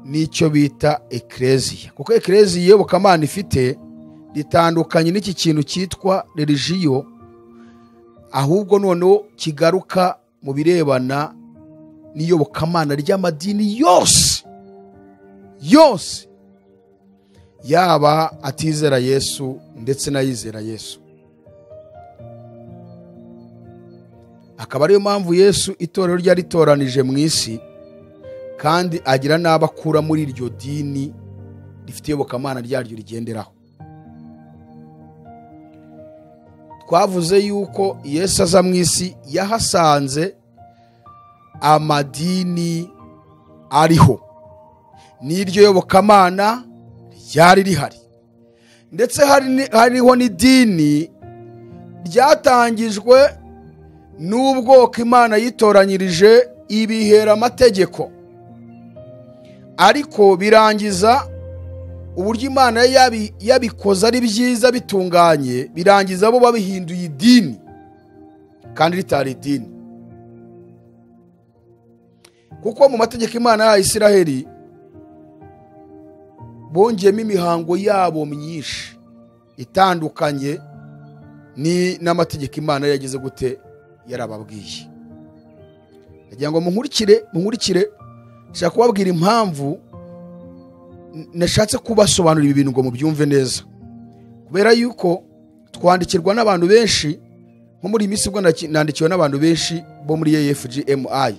n'icyo bita ecclesia, kuko ecclesia iyobokamana ifite ritandukanye n'iki kintu cyitwa religiyo, ahubwo noneho kigaruka mu birebana n'iyobokamana ry'amadini yose yose, yaba atizera Yesu ndetse n'ayizera Yesu. Akaba ariyo mpamvu Yesu itorero ryaritoranije mu isi, kandi agira n'abakura muri iryo dini rifite iyobokamana ryaryo rigenderaho. Twavuze yuko Yesu aza mu isi yahasanze amadini ariho, n'iryo yobokamana ryari rihari, ndetse hariho n'idini ryatangijwe n'ubwoko Imana yitoranyirije ibihera amategeko, ariko birangiza uburyo Imana yabikoze ari byiza bitunganye, birangiza bo babihinduye idini kandi ritari idini. Kuko mu mategeko Imana ya Isiraheli bongeyemo imihango yabo myinshi itandukanye ni n'amategeko Imana yagize gute yarababwiye. Ndagira ngo munkurikire, nshaka kubabwira impamvu nashatse kubasobanurira ibi bintu ngo mubyumve neza, kubera yuko twandikirwa n'abantu benshi. Nko muri iyi minsi ubwo nandikiwe n'abantu benshi bo muri AFGMI,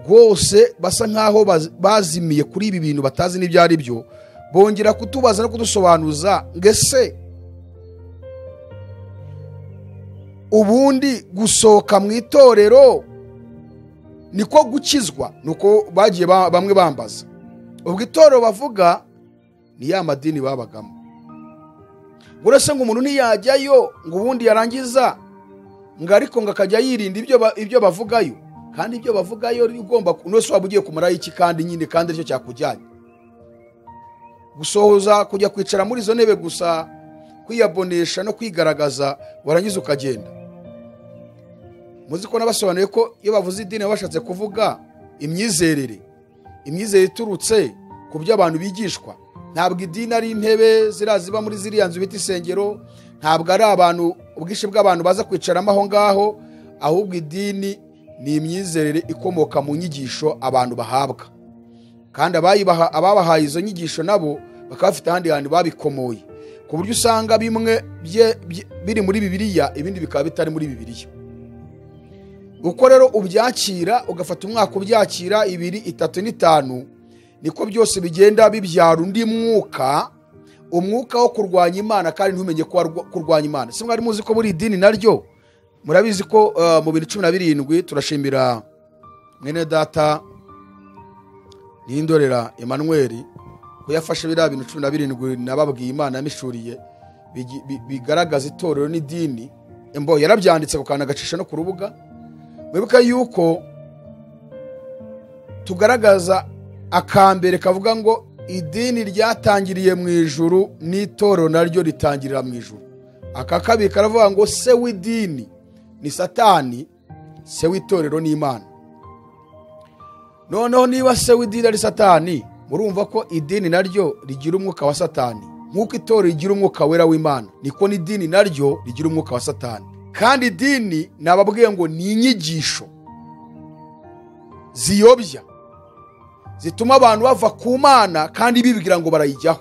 rwose basa nkaho bazimiye kuri ibi bintu batazi n'ibyo ari byo, bongera kutubaza no kudusobanuza ngese ubundi gusohoka mu itorero niko gukizwa? Nuko bagiye bamwe bambaza. Ubwo itorero bavuga ni ya madini babagamo. Uretse ngo umuntu ntiyajyayo ngo ubundi yarangiza ngo ariko ngo akajya yirinda ibyo bavugayo, kandi ibyo bavugayo ugomba nose waba ugiye kumara iki kandi nyine kandi aricyo cyakujyanye. Gusohoza kujya kwicara muri izo ntebe gusa, kwiyabonesha no kwigaragaza, warangiza ukagenda. Muzi ko nabasobanuye ko iyo bavuze idini bashatse kuvuga imyizerere, imyizerere iturutse ku byo abantu bigishwa. Ntabwo idini ari intebe ziraziba muri ziriya nzu bita isengero, ntabwo ari abantu ubwinshi bw'abantu baza kwicaramo aho ngaho, ahubwo idini ni imyizerere ikomoka mu nyigisho abantu bahabwa, kandi ababahaye izo nyigisho nabo bakaba bafite ahandi hantu babikomoye, ku buryo usanga bimwe biri muri Bibiliya ibindi bikaba bitari muri Bibiliya. Uko rero ubyakira ugafata umwaka ubyakira 2, 3 n'5, niko byose bigenda bibyara undi mwuka, umwuka wo kurwanya Imana, kandi ntumenye ko kurwanya Imana. Si mwari muzi ko buri idini naryo murabizi ko mu 2017 turashimira mwene data Nindorera Emmanuel ko yafashe biriya bintu 17 nababwiye Imana yamishuriye bigaragaza itorero n'idini. Embo yarabyanditse ku kantu agacisha no ku rubuga. Mwibuka yuko tugaragaza akambere kavuga ngo idini ryatangiriye mu ijuru n'itorero naryo ritangirira mu ijuru. Aka kabiri karavuga ngo se w'idini ni Satani, se w'itorero ni Imana. Noneho niba se w'idini ari Satani, Murumva ko idini naryo rigira umwuka wa Satani. Nk'uko itorero rigira umwuka wera w'Imana, niko n'idini naryo rigira umwuka wa Satani. Kandi idini nababwiye ngo ni inyigisho ziyobya, zituma abantu bava ku Mana kandi bibwira ngo barayijyaho.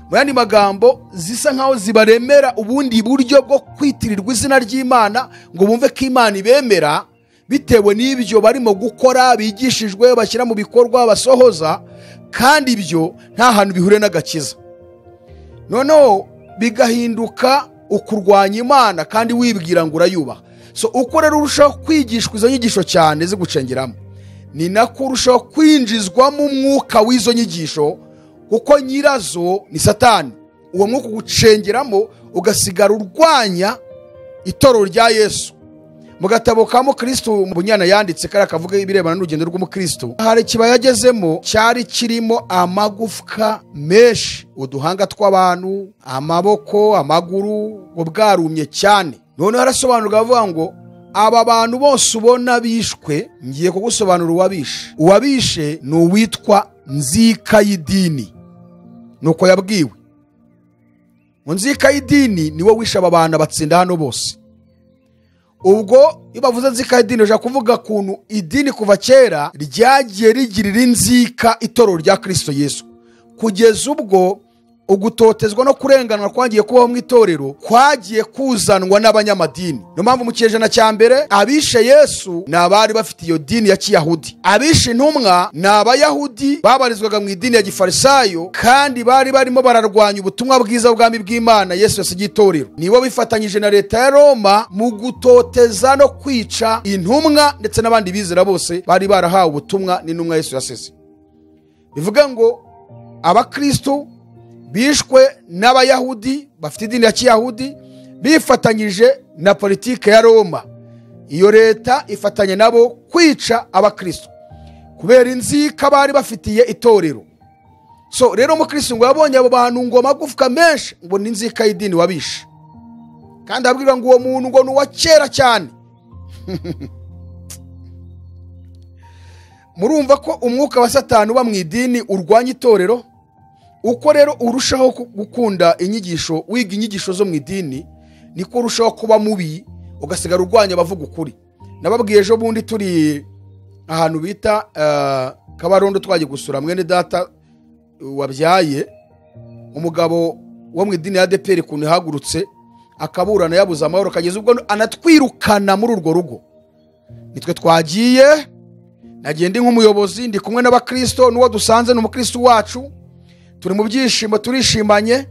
Mu yandi magambo, zisa nkaho zibaremera ubundi buryo bwo kwitirirwa izina ry'Imana ngo bumve ko Imana ibemera, bitewe n'ibyo barimo gukora, bigishijwe, bashyira mu bikorwa, basohoza, kandi ibyo nta hantu bihure n'agakiza. Noneho bigahinduka ukurwanya Imana kandi wibwira ngo urayubaha. So uko rero urushaho kwigishwa izo nyigisho cyane zigucengeramo, ni nako urushaho kwinjizwamo umwuka w'izo nyigisho, kuko nyirazo ni Satani. Uwo mwuka ugucengeramo ugasigara urwanya itorero rya Yesu. Mu gatabo ka Mukristo Bunyana yanditse kari akavuga ibirebana n'urugendo rw'Umukristo, hari ikibaya yagezemo cyari kirimo amagufwa menshi, uduhanga tw'abantu, amaboko, amaguru, ngo bwarumye cyane. Noneho arasobanurwa avuga ngo aba bantu bose ubona bishwe, ngiye kugusobanura uwabishe. Uwabishe ni uwitwa Nzika y'idini. Nuko yabwiwe ngo Nzika y'idini niwe wishe aba bantu batsinda hano bose. Ubwo iyo bavuze nzika y'idini, ushaka kuvuga kuntu idini kuva kera ryagiye rigirira inzika itorero rya Kristo Yesu, kugeza ubwo ugutotezwa no kurenganwa kwagiye kubaho mu itorero kwagiye kuzanwa n'abanyamadini. Niyo mpamvu mu kinyejana cya mbere abishe Yesu ni abari bafite iyo dini ya Kiyahudi, abishe intumwa ni Abayahudi babarizwaga mu idini ya Gifarisayo, kandi bari barimo bararwanya ubutumwa bwiza bw'ubwami bw'Imana Yesu yasigiye itorero. Nibo bifatanyije na leta ya Roma mu gutoteza no kwica intumwa ndetse n'abandi bizera bose bari barahawe ubutumwa n'intumwa Yesu yasize. Bivuga ngo Abakristo bishwe n'Abayahudi bafite idini ya Kiyahudi bifatanyije na politike ya Roma. Iyo leta ifatanye nabo kwica Abakristo kubera inzika bari bafitiye itorero. So rero Umukristo ngo yabonye abo bantu ngo amagufwa menshi, ngo ni inzika y'idini wabishe. Kandi abwirwa ngo uwo muntu ngo ni uwa kera cyane. Murumva ko umwuka wa Satani uba mu idini urwanya itorero. Uko rero urushaho gukunda inyigisho, wiga inyigisho zo mu idini, niko urushaho kuba mubi, ugasigara urwanya abavuga ukuri. Nababwiye ejo bundi turi ahantu bita Kabarondo, twagiye gusura mwene data wabyaye umugabo wo mu idini ya ADEPR, kuntu ihagurutse akaburana yabuze amahoro, kageza ubwo anatwirukana muri urwo rugo. Nitwe twagiye, nagiye ndi nk'umuyobozi, ndi kumwe n'abakristo, n'uwo dusanze ni umukristo wacu, turi mu byishimo, turishimanye.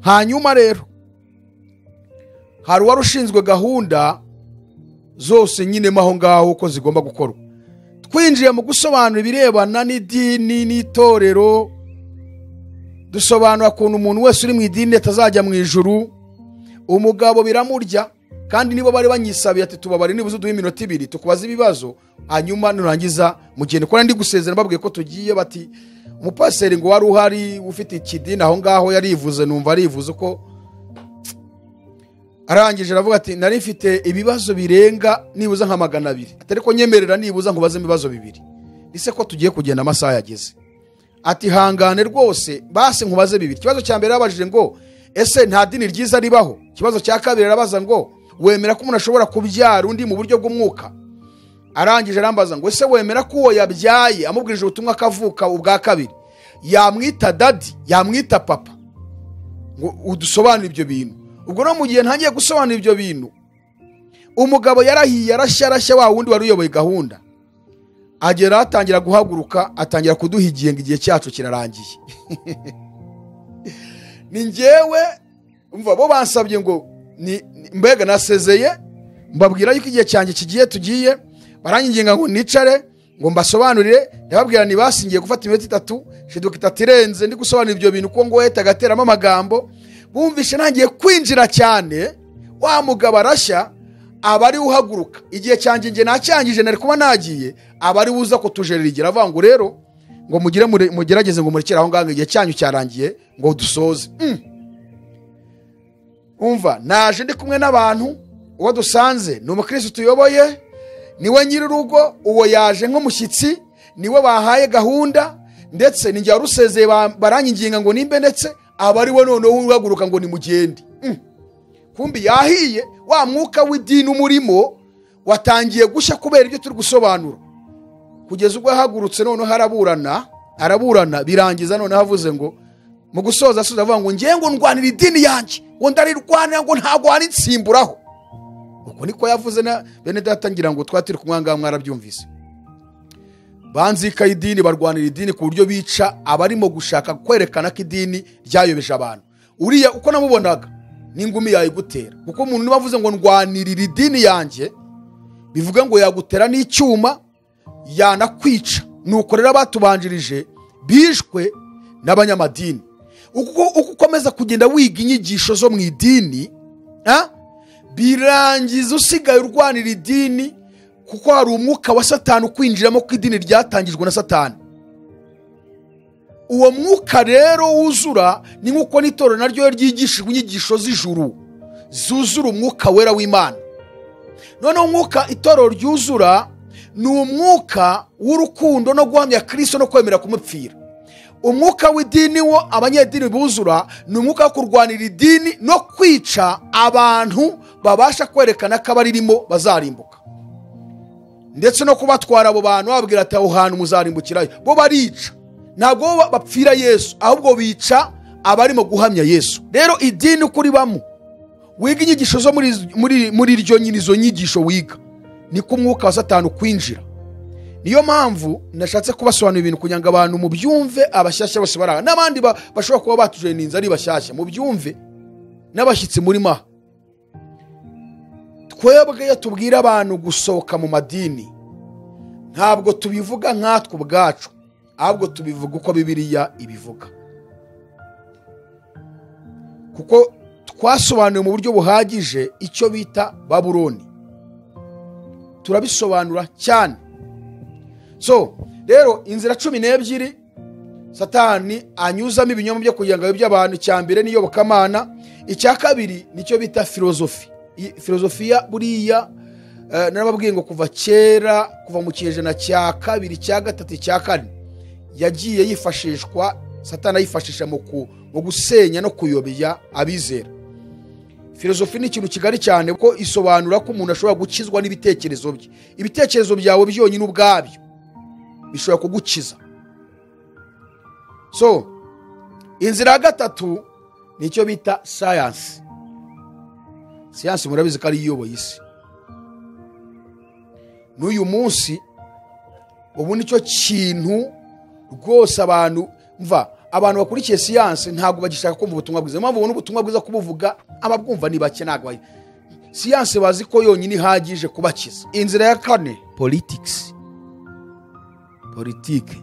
Hanyuma rero hari uwari ushinzwe gahunda zose nyine aho ngaho uko zigomba gukorwa. Twinjiye mu gusobanura ibirebana n'idini n'itorero, dusobanura ukuntu umuntu wese uri mu idini atazajya mu ijuru. Umugabo biramurya, kandi nibo bari banyisabiye ati tubabare nibuze uduhe iminota ibiri tukubaze ibibazo, hanyuma nurangiza mugende. Ko ndi gusezera mbabwiye ko tugiye, bati umupaseri ngo wari uhari ufite ikidini aho ngaho yarivuze, numva arivuze uko arangije aravuga ati nari mfite ibibazo birenga nibuza nka 200, atari ko nyemerera nibuza nkubaze ibibazo bibiri, ese ko tugiye kugenda amasaha yageze. Ati hangane rwose basi nkubaze bibiri. Ikibazo cya mbere yarabajije ngo ese nta dini ryiza ribaho? Ikibazo cya kabiri arabaza ngo wemera ko umuntu ashobora kubyara undi mu buryo bw'umwuka? Arangije arambaza ngo ese wemera ko uwo yabyaye amubwirije ubutumwa akavuka ubwa kabiri yamwita dadi, yamwita papa? Ngo udusobanure ibyo bintu. Ubwo no mu gihe ntangiye gusobanura ibyo bintu, umugabo yarahiye arashya wa wundi wari uyoboye gahunda, agera atangira guhaguruka, atangira kuduha igihe ngo igihe cyacu kirarangiye. Ni njyewe umva bo bansabye ngo ni mbega nasezeye, mbabwira yuko igihe cyanjye kigiye tugiye, baranginga ngo nicare ngo mbasobanurire. Ndababwira ni basingiye gufata iminota itatu, shiduka itatu irenze ndi gusobanura ibyo bintu, ko ngo wahita agateramo amagambo. Bumvishe ntangiye kwinjira cyane, wa mugabo arashya, aba ari uhaguruka. Igihe cyanjye nge nacyangije nari kuba nagiye, aba ari uza kutujerera igira avuga ngo rero ngo mugire mugerageze ngo murekere aho ngaho igihe cyanyu cyarangiye ngo dusoze. Umva naje ndi kumwe n'abantu, uwo dusanze ni umukristo tuyoboye, niwe nyiri urugo, uwo yaje nk'umushyitsi, niwe bahaye gahunda, Ndetse ni njye warusezeye, baranyinginga ngo nimbe, ndetse aba ari we noneho uhaguruka ngo nimugende. Kumbi yahiye, wa mwuka w'idini umurimo watangiye gushya kubera ibyo turi gusobanura, kugeza ubwo yahagurutse noneho araburana, birangiza noneho avuze ngo mu gusoza asoza avuga ngo ngiye ngo ndwanira idini yanjye, ngo ndarirwanira, ngo ntabwo warinsimburaho. Uko niko yavuze na bene data, ngira ngo twatiri kumwanga mwarabyumvise. Banzika idini, barwanira idini ku buryo bica abarimo gushaka kwerekana ko idini ryayobeje abantu. Uriya uko namubonaga n'ingumi yayigutera, kuko umuntu niba avuze ngo ndwanirira idini yanjye, bivuga ngo yagutera n'icyuma, yanakwica. Nuko rero abatubanjirije bishwe n'abanyamadini. Uko ukomeza kugenda wiga inyigisho zo mu idini, birangiza usigaye urwanira idini, kuko hari umwuka wa Satani ukwinjiramo ko idini ryatangijwe na Satani. Uwo mwuka rero wuzura ni nk'uko n'itorero naryo ryigishijwe inyigisho z'ijuru zuzura umwuka wera w'Imana. Noneho umwuka itorero ryuzura ni umwuka w'urukundo no guhamya Kristo no kwemera kumupfira. Umwuka w'idini wo abanyedini buzura ni umwuka wo kurwanira idini no kwica abantu babasha kwerekana ko abaririmo bazarimbuka, ndetse no kubatwara abo bantu bababwira ati aho hantu muzarimbukirayo. Bo barica, ntabwo bapfira Yesu, ahubwo bica abarimo guhamya Yesu. Rero idini uko uribamo, wiga inyigisho zo muri iryo nyine, izo nyigisho wiga niko umwuka wa Satani ukwinjira. Niyo mpamvu nashatse kubasobanurira ibintu kugira ngo abantu mubyumve, abashyashya bose baraha n'abandi bashobora kuba batujoyininze ari bashyashya, mubyumve n'abashyitsi muri ma. Twebwe iyo tubwira abantu gusohoka mu madini, ntabwo tubivuga nkatwe ubwacu, ahubwo tubivuga uko Bibiliya ibivuga, kuko twasobanuye mu buryo buhagije icyo bita Babuloni, turabisobanura cyane. So rero inzira 12 Satani anyuzamo ibinyoma byo kugira ngo ayobye abantu, icya mbere ni iyobokamana, icya kabiri nicyo bita filozofi. Filozofiya buriya narababwiye ngo kuva kera, kuva mu kinyejana cya 2, cya 3, cya 4, yagiye yifashishwa, Satani ayifashisha mu gusenya no kuyobya abizera. Filozofi ni ikintu kigari cyane, kuko isobanura ko umuntu ashobora gukizwa n'ibitekerezo bye. Ibitekerezo byawe byonyine ubwabyo bishobora kugukiza. So inzira ya 3 nicyo bita science. Siyansi murabizi ko ari iyoboye isi n'uyu munsi. Ubu nicyo kintu rwose abantu mva, abantu bakurikiye siyansi ntabwo bagishaka kumva ubutumwa bwiza. Impamvu ubona ubutumwa bwiza kubuvuga ababwumva ni bake, ntabwo siyansi bazi ko yonyine ihagije kubakiza. Inzira ya 4, politics. Politike.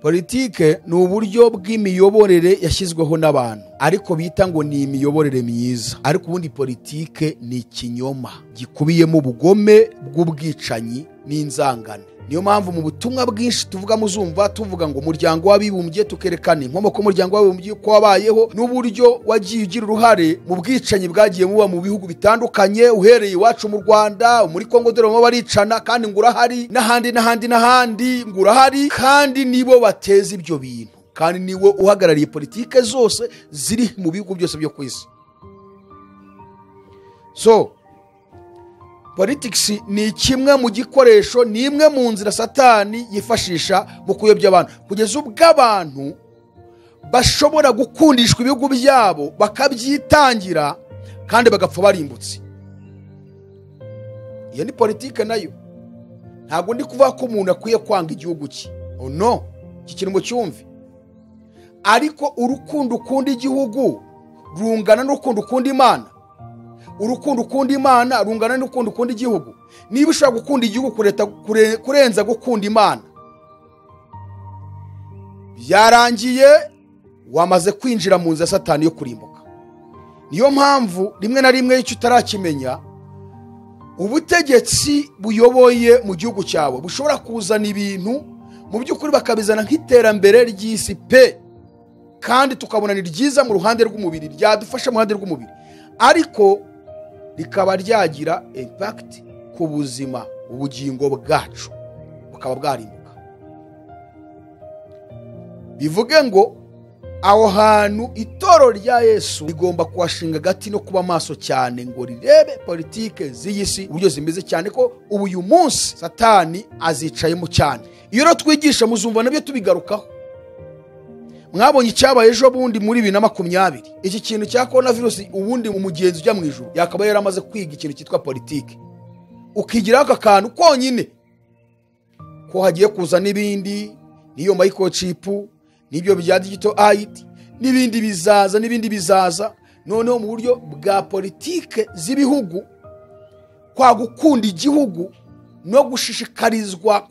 Politike ni uburyo bw'imiyoborere yashyizweho n'abantu, ariko bita ngo ni imiyoborere myiza, ariko ubundi politike ni ikinyoma gikubiyemo ubugome bw'ubwicanyi n'inzangano. Niyo mpamvu mu butumwa bwinshi tuvuga muzumva tuvuga ngo umuryango w'abibumbye, tukerekana inkomoko y'umuryango w'abibumbye ko wabayeho n'uburyo wagiye ugira uruhare mu bwicanyi bwagiye buba mu bihugu bitandukanye, uhereye iwacu mu Rwanda, muri Kongo dore baba baricana kandi ngo urahari, n'ahandi n'ahandi n'ahandi ngo urahari, kandi nibo bateza ibyo bintu, kandi niwe uhagarariye politike zose ziri mu bihugu byose byo ku isi. So politics ni kimwe mu gikoresho, ni imwe mu nzira Satani yifashisha mu kuyobya abantu, kugeza ubwo abantu bashobora gukundishwa ibihugu byabo bakabyitangira kandi bagapfa barimbutse. Iyo ni politike nayo. Ntabwo ndi kuvuga ko umuntu akwiye kwanga igihugu cye, oh no, iki kintu ngo cyumve, ariko urukundo ukunda igihugu rungana n'urukundo ukunda Imana. Urukundo ukunda Imana rungana n'urukundo ukunda igihugu. Niba ushobora gukunda igihugu kurenza gukunda Imana, byarangiye wamaze kwinjira mu nzira ya Satani yo kurimbuka. Niyo mpamvu rimwe na rimwe icyo utarakimenya, ubutegetsi buyoboye mu gihugu cyawe bushobora kuzana ibintu mu by'ukuri bakabizana nk'iterambere ry'isi pe, kandi tukabona ni ryiza mu ruhande rw'umubiri, ryadufasha mu ruhande rw'umubiri, ariko rikaba ryagira impact ku buzima, ubugingo bwacu bukaba bwarimbuka. Bivuge ngo aho hantu itoro rya Yesu rigomba kuhashinga agati no kuba maso cyane ngo rirebe politike z'iyi si uburyo zimeze, cyane ko ubu uyu munsi Satani azicayemo cyane. Iyo rero twigisha muzumva nabyo tubigarukaho. Mwabonye icyabaye ejo bundi muri 2020, iki kintu cya corona virus, ubundi umugenzi ujya mu ijuru yakaba yaramaze kwiga ikintu cyitwa politike, ukigiraho aka kantu konyine ko hagiye kuza n'ibindi, n'iyo microchip, n'ibyo bya digital ID, n'ibindi bizaza, n'ibindi bizaza. Noneho mu buryo bwa politike z'ibihugu, kwa gukunda igihugu no gushishikarizwa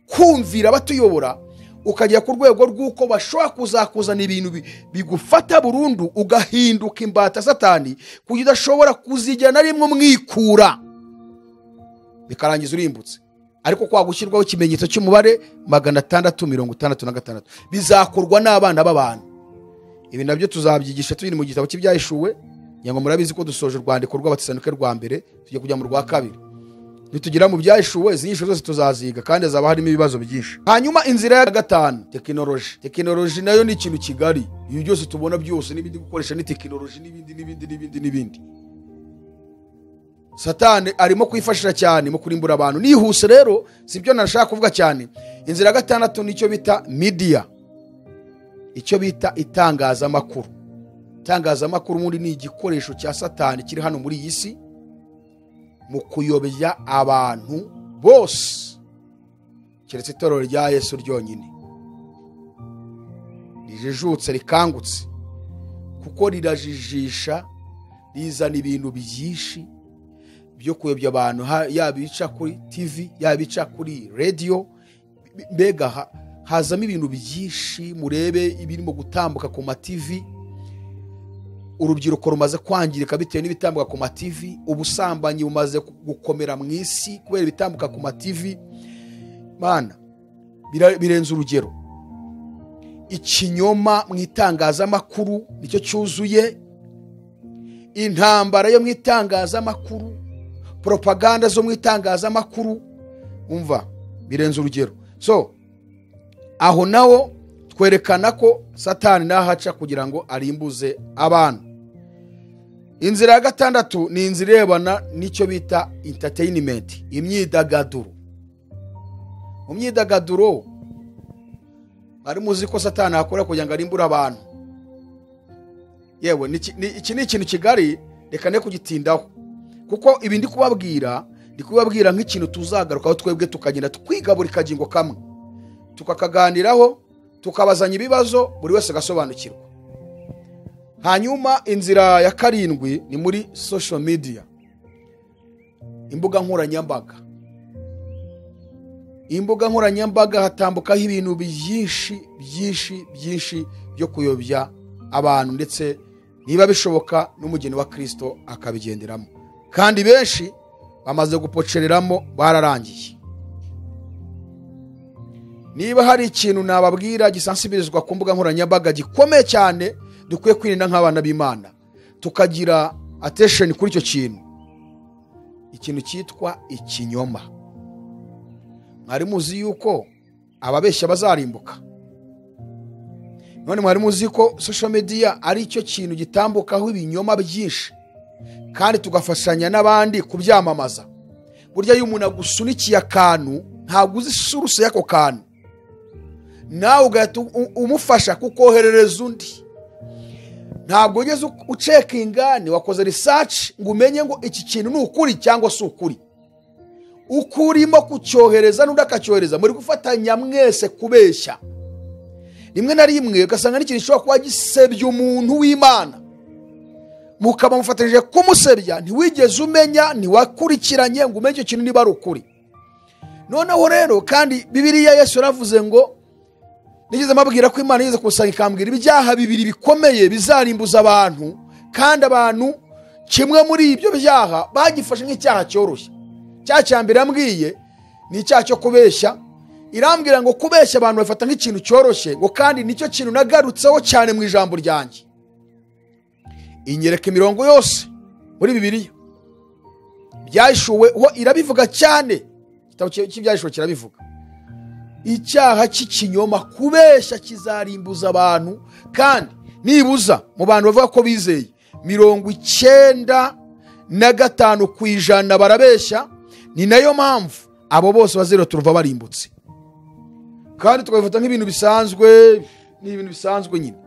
kumvira abatuyobora, ukajya ku rwego rw'uko bashobora kuzakuzana ibintu bigufata burundu, ugahinduka imbata Satani, kugira udashobora kuzigera na rimwe umwikura, bikarangiza urimbutse. Ariko kwa gushyirwaho ikimenyetso cy'umubare 666 bizakorwa n'abana b'abantu. Ibi nabyo tuzabyigisha turi mu gitabo cy'Ibyahishuwe, ngira ngo murabizi ko dusoje urwandiko rw'Abatesalonike rwa mbere, tujye kujya mu rwa kabiri. Nitugera mu Byahishuwe izi nyigisho zose tuzaziga, kandi hazaba harimo ibibazo byinshi. Hanyuma inzira ya gatanu, tekinoloji. Tekinoloji nayo ni ikintu kigari, ibi byose tubona byose n'ibindi gukoresha ni tekinoloji, n'ibindi n'ibindi n'ibindi n'ibindi. Satani arimo kwifashisha cyane mu kurimbura abantu. Nihuse rero sibyo nashaka kuvuga cyane. Inzira ya gatandatu nicyo bita media, icyo bita itangazamakuru. Itangazamakuru ubundi ni igikoresho cya Satani kiri hano muri iyi si mu kuyobya abantu bose, keretse itorero rya Yesu ryonyine rijijutse rikangutse, kuko rirajijisha, rizana ibintu byinshi byo kuyobya abantu, yaba ibica kuri TV, yaba ibica kuri radio, mbega hazamo ibintu byinshi. Murebe ibirimo gutambuka ku ma TV, urubyiruko rumaze kwangirika bitewe n'ibitambuka ku ma TV, ubusambanyi bumaze gukomera mu isi kubera ibitambuka ku ma TV. Mana, birenze urugero. Ikinyoma mu itangazamakuru nicyo cyuzuye, intambara yo mu itangazamakuru, propaganda zo mu itangazamakuru, umva birenze urugero. So aho nawo twerekana ko Satani nahaca kugira ngo arimbuze abantu. Inzira ya gatandatu ni inzira irebana n'icyo bita entertainment, imyidagaduro. Mu myidagaduro ari muzi ko Satani akora kugira ngo arimbure abantu. Yewe iki ni ikintu kigari, reka ne kugitindaho, kuko ibi ndi kubabwira, ndi kubabwira nk'ikintu tuzagarukaho twebwe tukagenda twiga buri kagingo kamwe, tukakaganiraho, tukabazanya ibibazo, buri wese agasobanukirwa. Hanyuma inzira ya karindwi ni muri social media, imbuga nkoranyambaga. Imbuga nkoranyambaga hatambukaho ibintu byinshi byinshi byinshi byo kuyobya abantu, ndetse niba bishoboka n'umugeni wa Kristo akabigenderamo, kandi benshi bamaze gupocereramo, bararangiye. Niba hari ikintu nababwira gisansibirizwa ku mbuga nkoranyambaga gikomeye cyane dukwiye kwirinda nk'abana b'Imana, tukagira attention kuri icyo kintu, ikintu cyitwa ikinyoma. Mwari muzi yuko ababeshya bazarimbuka? None mwari muzi ko social media ari cyo kintu gitambukaho ibinyoma byinshi, kandi tugafashanya n'abandi kubyamamaza? Burya iyo umuntu agusunikiye akantu, ntabwo uzi source y'ako kantu, nawe ugahita umufasha kukoherereza undi. Ntabwo ugeze ucekinga, ni wakoze research ngo umenye ngo iki kintu ni ukuri cyangwa si ukuri. Ukurimo kucyohereza n'undi akacyohereza, muri gufatanya mwese kubeshya. Rimwe na rimwe ugasanga n'ikintu gishobora kuba gisebya umuntu w'Imana, mukaba mufatanyije kumusebya, ntiwigeze umenya, ntiwakurikiranye ngo umenye icyo kintu niba ari ukuri. Noneho rero kandi Bibiliya Yesu yaravuze ngo, nigeze mbabwira ko Imana yigeze kusanga ikambwira ibyaha bibiri bikomeye bizarimbuza abantu, kandi abantu kimwe muri ibyo byaha bagifashe nk'icyaha cyoroshye. Icyaha cya mbere yambwiye ni icyaha cyo kubeshya. Irambwira ngo kubeshya abantu bafata nk'ikintu cyoroshye, ngo kandi nicyo kintu nagarutseho cyane mu ijambo ryanjye. Inyereka imirongo yose muri Bibiliya Byahishuwe ho irabivuga cyane, igitabo cy'Ibyahishuwe kirabivuga. Icyaha cy'ikinyoma, kubeshya kizarimbuza abantu. Kandi nibuza mu bantu bavuga ko bizeye, 95% barabeshya. Ni nayo mpamvu abo bose bazira turuva barimbutse. Kandi tukabifata nk'ibintu bisanzwe, ni ibintu bisanzwe nyine.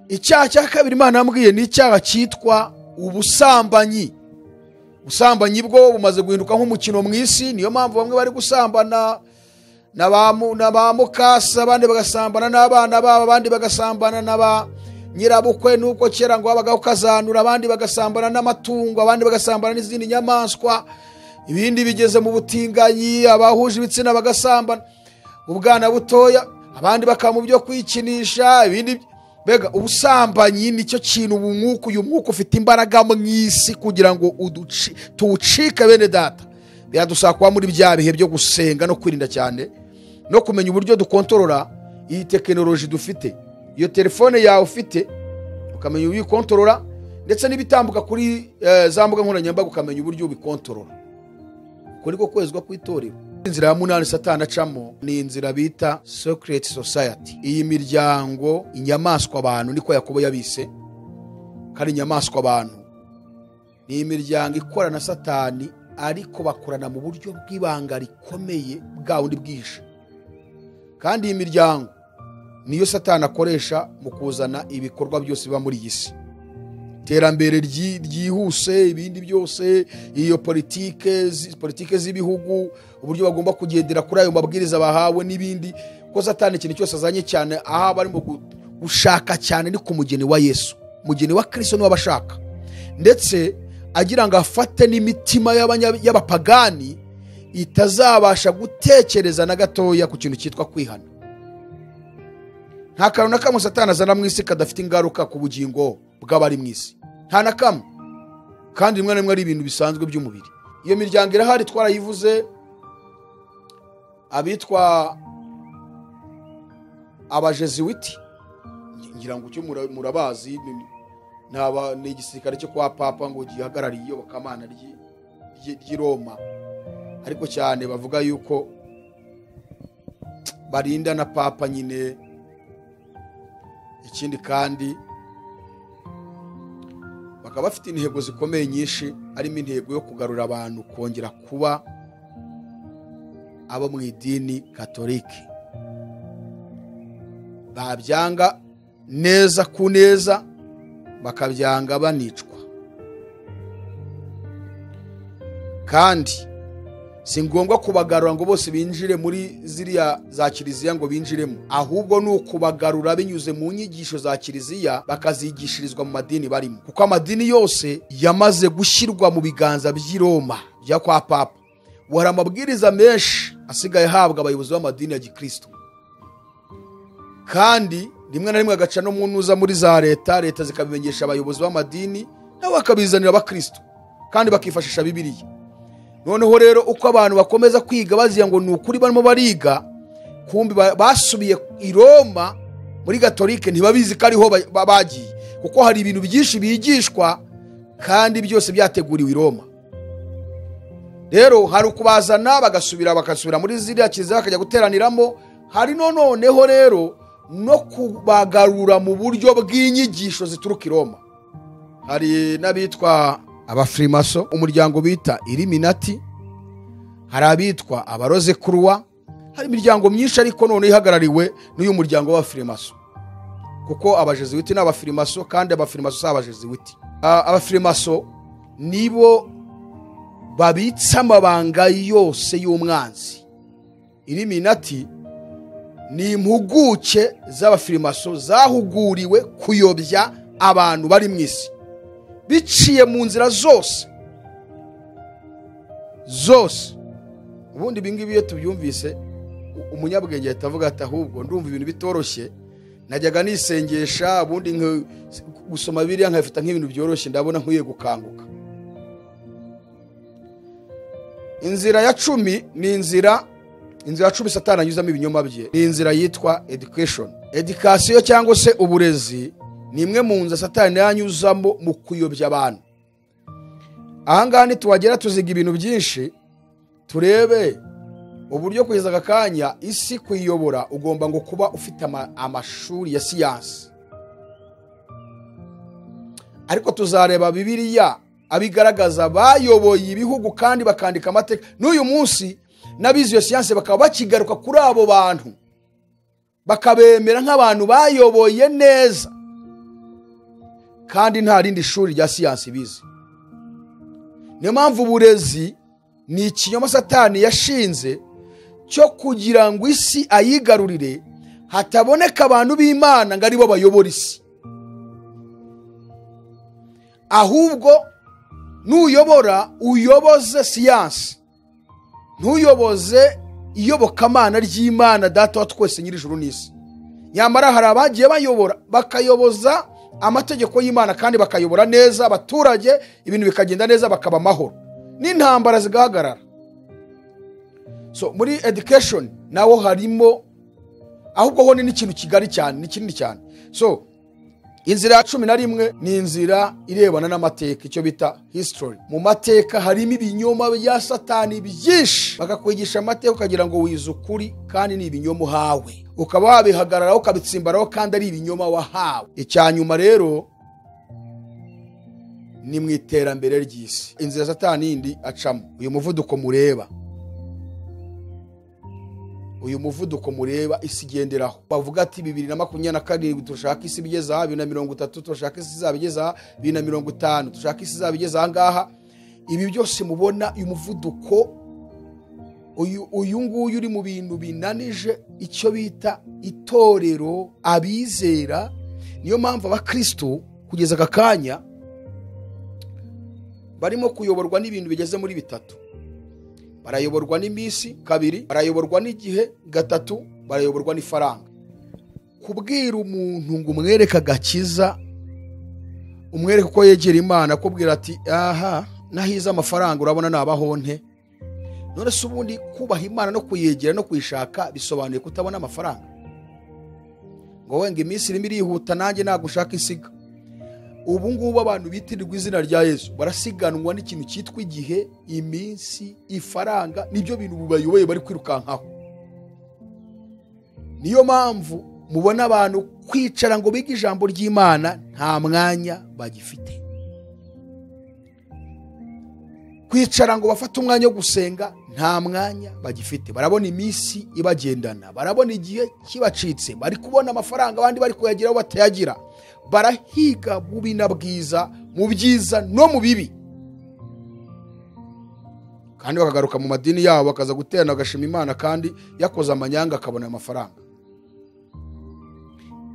Icyaha cya kabiri Imana yambwiye ni icyaha cyitwa ubusambanyi. Ubusambanyi bwo bumaze guhinduka nk'umukino mu isi. Niyo mpamvu bamwe bari gusambana na ba mukasa, abandi bagasambana n'abana babo, abandi bagasambana na ba nyirabukwe, nuko kera ngo babagaho kazanura, abandi bagasambana n'amatungo, abandi bagasambana n'izindi nyamaswa, ibindi bigeze mu butinganyi, abahuje ibitsina bagasambana, ubwana butoya, abandi bakaba mu byo kwikinisha, ibindi. Mbega ubusambanyi nicyo kintu umwuka, uyu mwuka ufite imbaraga mu isi kugira ngo tuwucike. Bene data, biradusaba kuba muri bya bihe byo gusenga no kwirinda cyane, no kumenya uburyo dukontorora iyi tekinoloji dufite. Iyo telefone yawe ufite ukamenya uburyo uyikontorora, ndetse n'ibitambuka kuri za mbuga nkoranyambaga ukamenya uburyo ubikontorora. Uko niko kwezwa kw'itorero. Inzira ya munani Satani acamo ni inzira bita secret society. Iyi miryango inyamaswa abantu, niko Yakobo yabise, kandi inyamaswa abantu ni imiryango ikorana na Satani, ariko bakorana mu buryo bw'ibanga rikomeye bwa wundi bwihishe. Kandi iyi miryango niyo Satani akoresha mu kuzana ibikorwa byose biba muri iyi si, iterambere ryihuse, ibindi byose, iyo politike z'ibihugu, uburyo bagomba kugendera kuri ayo mabwiriza bahawe n'ibindi. Ko Satani ikintu cyose azanye cyane aho barimo gushaka cyane ni ku mugeni wa Yesu, umugeni wa Kristo niwe abashaka, ndetse agira ngo afate n'imitima y'abapagani itazabasha gutekereza na gatoya ku kintu cyitwa kwihana. Nta kantu na kamwe Satani azana mu isi kadafite ingaruka ku bugingo bw'abari mu isi, nta na kamwe. Kandi rimwe na rimwe ari ibintu bisanzwe by'umubiri. Iyo miryango irahari, twarayivuze, abitwa abajesuiti, ngira ngo cyo murabazi, ni igisirikare cyo kwa papa ngo gihagarariye iyobokamana ry'i Roma, ariko cyane bavuga yuko barinda na papa nyine. Ikindi kandi bakaba bafite intego zikomeye nyinshi, harimo intego yo kugarura abantu kongera kuba abo mu idini Katolike. Babyanga neza ku neza, bakabyanga banicwa. Kandi si ngombwa kubagarura ngo bose binjire muri ziriya za kiliziya ngo binjiremo, ahubwo ni ukubagarura binyuze mu nyigisho za kiliziya, bakazigishirizwa mu madini barimo, kuko amadini yose yamaze gushyirwa mu biganza by'i Roma bya kwa papa. Hari amabwiriza menshi asigaye ahabwa abayobozi b'amadini ya gikristo, kandi rimwe na rimwe agaca no mu ntuza muri za leta, leta zikabimenyesha abayobozi b'amadini, nabo bakabizanira abakristo, kandi bakifashisha Bibiliya. Noneho rero uko abantu bakomeza kwiga baziya ngo ni ukuri barimo bariga, kumbi basubiye i Roma muri Katolike, ntibabizi ko ariho bagiye, kuko hari ibintu byinshi bigishwa kandi byose byateguriwe i Roma. Rero hari ukubazana bagasubira muri ziriya kiliziya bakajya guteraniramo, hari noneho rero no kubagarura mu buryo bw'inyigisho zituruka i Roma. Hari n'abitwa abafrimaso, umuryango bita Illuminati, hari abitwa abaroze kuruwa, hari imiryango myinshi ariko none ihagarariwe n'uyu muryango w'abafrimaso, kuko abajesuiti n'abafrimaso, kandi abafrimaso si abajesuiti. Abafrimaso nibo babitsa amabanga yose y'umwanzi. Illuminati ni impuguke z'abafrimaso zahuguriwe kuyobya abantu bari mu isi biciye mu nzira zose zose. Ubundi ibingibi iyo tubyumvise umunyabwenge ahita avuga ati ahubwo ndumva ibintu bitoroshye, najyaga nisengesha, ubundi gusoma Bibiliya nkabifata nk'ibintu byoroshye, ndabona nkwiye gukanguka. Inzira ya 10 ni inzira ya 10 Satani anyuzamo ibinyoma bye, ni inzira yitwa education. Education cyangwa se uburezi ni imwe mu nzira Satani yanyuzamo mu kuyobya abantu. Ahangaha nituwagera tuziga ibintu byinshi, turebe Uburyo kugeza aka kanya isi kuyiyobora ugomba ngo kuba ufite amashuri ya siyansi. Ariko tuzareba Bibiliya abigaragaza bayoboye ibihugu kandi bakandika amateka. N'uyu munsi n'abize iyo siyansi bakaba bakigaruka kuri abo bantu, bakabemera nk'abantu bayoboye neza, kandi nta rindi shuri rya siyansi bize. Niyo mpamvu uburezi ni ikinyoma Satani yashinze cyo kugira ngo isi ayigarurire, hataboneka abantu b'Imana ngo aribo bayobora isi. Ahubwo nuyobora uyoboze siyansi, ntuyoboze iyobokamana ry'Imana Data wa twese nyir'ijuru n'isi. Nyamara hari abagiye bayobora bakayoboza amategeko y'Imana kandi bakayobora neza abaturage, ibintu bikagenda neza, bakaba amahoro n'intambara zigahagarara. So muri education nawo harimo, ahubwo ho ni n'ikintu kigari cyane, ni kinini cyane. So inzira ya 11 ni inzira irebana n'amateka, icyo bita history. Mu mateka harimo ibinyoma bya Satani byinshi, bakakwigisha amateka ukagira ngo wize ukuri, kandi ni ibinyoma uhawe, ukaba wabihagararaho ukabitsimbaraho, kandi ari ibinyoma wahawe. Icya nyuma rero ni mu iterambere ry'isi, inzira Satani yindi acamo. Uyu muvuduko mureba, uyu muvuduko mureba isi igenderaho, bavuga ati 2027 turashaka isi igeze aha, 2030 turashaka isi izaba igeze aha, 2050 turashaka isi izaba igeze aha ngaha. Ibi byose mubona, uyu muvuduko uyu nguyu uri mu bintu binanije icyo bita itorero, abizera. Niyo mpamvu abakristo kugeza aka kanya barimo kuyoborwa n'ibintu bigeze muri 3. Barayoborwa n'iminsi 2, barayoborwa n'igihe 3, barayoborwa n'ifaranga. Kubwira umuntu ngo umwereke agakiza, umwereke uko yegera Imana, akubwira ati aha nahize amafaranga urabona nabaho nte. None se ubundi kubaha Imana no kuyegera no kuyishaka bisobanuye kutabona amafaranga? Ngo wenga iminsi irimo irihuta, nanjye nagushaka isiga. Ubu ngubu abantu bitirirwa izina rya Yesu barasiganwa n'ikintu cyitwa igihe, iminsi, ifaranga, nibyo bintu bubayoboye bari kwirukankaho. Niyo mpamvu mubona abantu kwicara ngo bige ijambo ry'Imana nta mwanya bagifite. Kwicara ngo bafate umwanya wo gusenga nta mwanya bagifite. Barabona iminsi ibagendana, barabona igihe kibacitse, bari kubona amafaranga abandi bari kuyagiraho batayagira. Barahiga bubi na bwiza, mu byiza no mu bibi, kandi bakagaruka mu madini yabo bakaza guterana bagashima Imana, kandi yakoze amanyanga akabona amafaranga.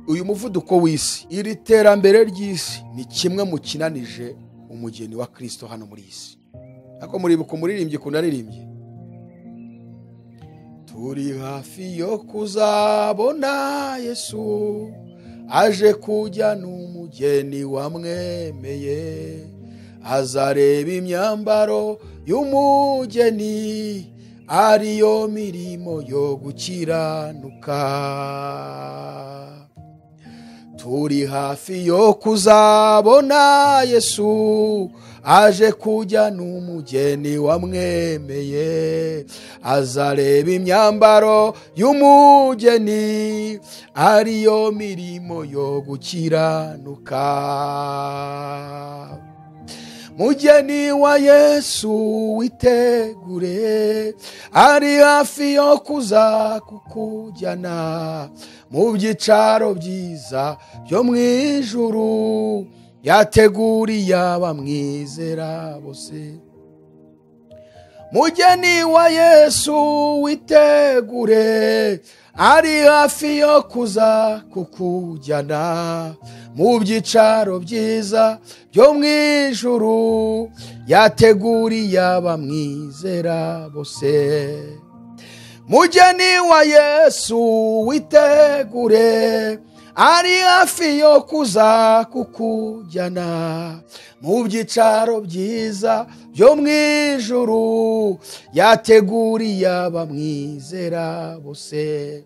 Uyu muvuduko w'isi, iri terambere ry'isi ni kimwe mu kinanije umugeni wa Kristo hano muri isi. Ariko muribuka umuririmbyi ukuntu aririmbye, turi hafi yo kuzabona Yesu aje kujya n'umugeni wamwemeye, azareba imyambaro y'umugeni ariyo mirimo yo gukiranuka. Turi hafi yo kuzabona Yesu aje kujya n'umugeni wamwemeye, azareba imyambaro y'umugeni ariyo mirimo yo gukiranuka. Mugeni wa Yesu witegure, ari hafi yo kuza kukujyana mu byicaro byiza byo mu ijuru, yateguriye abamwizera bose. Mugeni wa Yesu witegure, ari hafi yo kuza kukujyana mu byicaro byiza byo mu ijuru, yateguriye abamwizera bose. Mugeni wa Yesu witegure, ari hafi yo kuza kukujyana mu byicaro byiza byo mu ijuru, yateguriye abamwizera bose.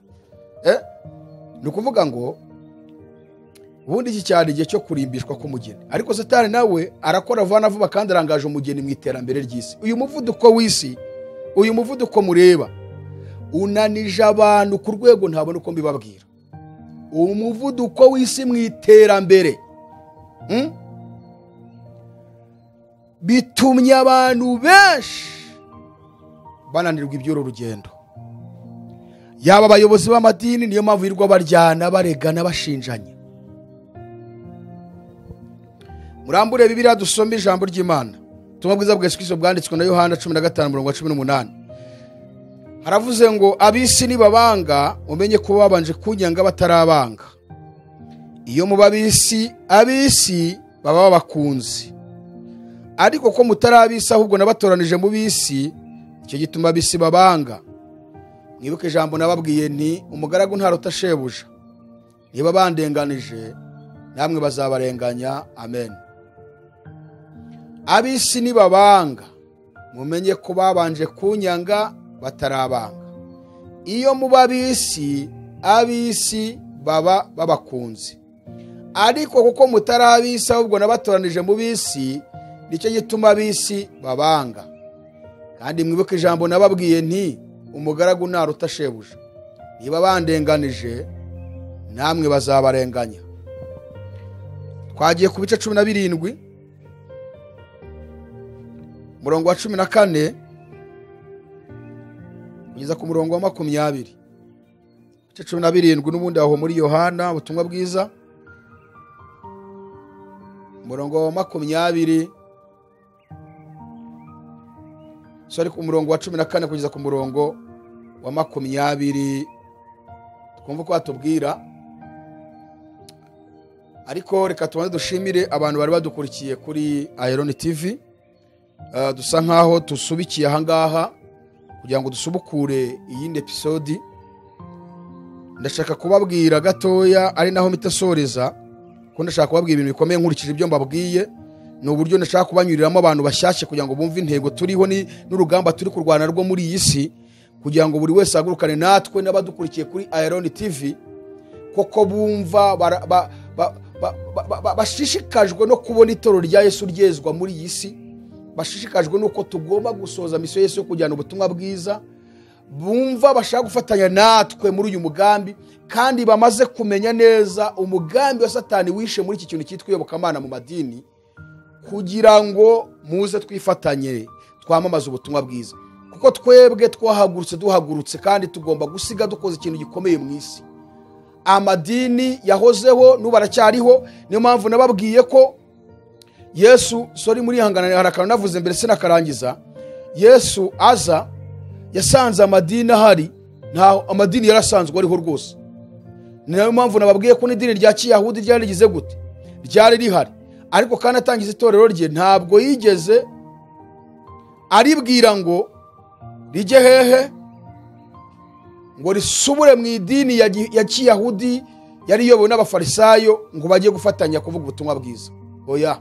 Ni ukuvuga ngo ubundi iki cyari igihe cyo kurimbishwa k'umugeni, ariko Satani nawe arakora vuba na vuba kandi arangaje umugeni mu iterambere ry'isi. Uyu muvuduko w'isi, uyu muvuduko mureba, Unanije abantu ku rwego ntabona uko mbibabwira. Umuvuduko w'isi mu iterambere bitumye abantu benshi bananirwa iby'uru rugendo. Yaba abayobozi b'amadini, niyo mpamvu yirirwa baryana, baregana, bashinjanya. Murambure Bibiliya dusome ijambo ry'Imana. Ubutumwa bwiza bwa Yesu Kristo bwanditswe na Yohana 15:18. Haravuze ngo ab'isi nibabanga umenye ko babanje kunyanga batarabanga. Iyo muba ab'isi, ab'isi baba babakunze. Ariko ko mutari ab'isi ahubwo nabatoranije mu b'isi, icyo gituma ab'isi babanga. Mwibuke ijambo nababwiye nti umugaragu ntaruta shebuja. Niba bandenganije namwe bazabarenganya. Amen. Ab'isi nibabanga mumenye ko babanje kunyanga batarabanga. Iyo muba ab'isi, ab'isi baba babakunze. Ariko kuko mutari ab'isi ahubwo nabatoranije mu b'isi, nicyo gituma ab'isi babanga. Kandi mwibuke ijambo nababwiye nti umugaragu ntaruta shebuja. Niba bandenganije namwe bazabarenganya. Twagiye ku bice 17 murongo wa 14 kugeza ku murongo wa 20. Ibice 17 n'ubundi aho muri Yohana ubutumwa bwiza, murongo wa 20, sorry, ku murongo wa 14 kugeza ku murongo wa 20. Twumva ko atubwira. Ariko reka tubanze dushimire abantu bari badukurikiye kuri Iron TV. Dusa nkaho tusubikiye ahangaha kugira ngo dusubukure iyindi episode. Ndashaka kubabwira gatoya ari naho mitasoreza, ko ndashaka kubabwira ibintu bikomeye nkurikije ibyo mbabwiye. Ni uburyo ndashaka kubanyuriramo abantu bashyashye kugira ngo bumve intego turiho n'urugamba turi kurwana rwo muri iyi si, kugira ngo buri wese agurukane natwe n'abadukurikiye kuri Iron TV, koko bumva bashishikajwe no kubona itorero rya Yesu ryezwa muri iyi si, bashishikajwe nuko tugomba gusoza misiyo Yesu yo kujyana ubutumwa bwiza, bumva bashaka gufatanya natwe muri uyu mugambi, kandi bamaze kumenya neza umugambi wa Satani wishe muri iki kintu cyitwa iyobokamana mu madini, kugira ngo muze twifatanye twamamaze ubutumwa bwiza. Kuko twebwe twahagurutse duhagurutse, kandi tugomba gusiga dukoze ikintu gikomeye mu isi. Amadini yahozeho n'ubu aracyariho. Niyo mpamvu nababwiye ko Yesu, sorry muri hangana hari akantu navuze mbere sinakarangiza. Yesu aza yasanze amadini ahari, nta amadini yarasanzwe ariho rwose. Niyo mpamvu nababwiye ko n'idini rya Kiyahudi ryari rigize gute, ryari rihari. Ariko kandi atangiza itorero rye ntabwo yigeze aribwira ngo rijye hehe, ngo risubure mu idini ya Kiyahudi yari iyobowe n'abafarisayo ngo bajye gufatanya kuvuga ubutumwa bwiza. Oya,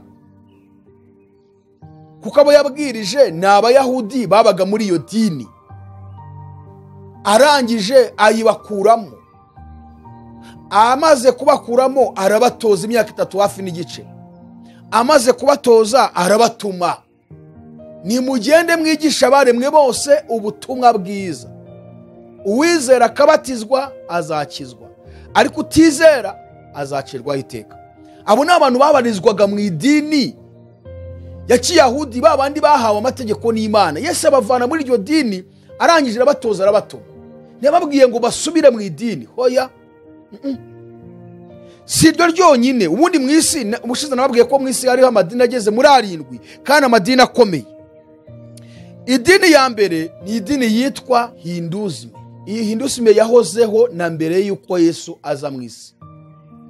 kuko abo yabwirije ni abayahudi babaga muri iyo dini, arangije ayibakuramo. Amaze kubakuramo arabatoza imyaka 3 hafi n'igice. Amaze kubatoza arabatuma, nimugende mwigisha abaremwe bose ubutumwa bwiza. Uwizera akabatizwa azakizwa, ariko utizera azacirwaho iteka. Abo ni abantu babarizwaga mu idini ya Kiyahudi, babandi bahawe amategeko n'Imana. Yesu abavana muri iryo dini, arangije arabatoza arabatuma. Ntiyababwiye ngo basubire mu idini, hoya. Si iryo ryonyine. Ubundi mu isi, ubushize nababwiye ko mu isi hariho amadini ageze muri 7, kandi amadini akomeye. Idini ya mbere ni idini yitwa Hindusme. Iyi Hindusme yahozeho na mbere y'uko Yesu aza mu isi.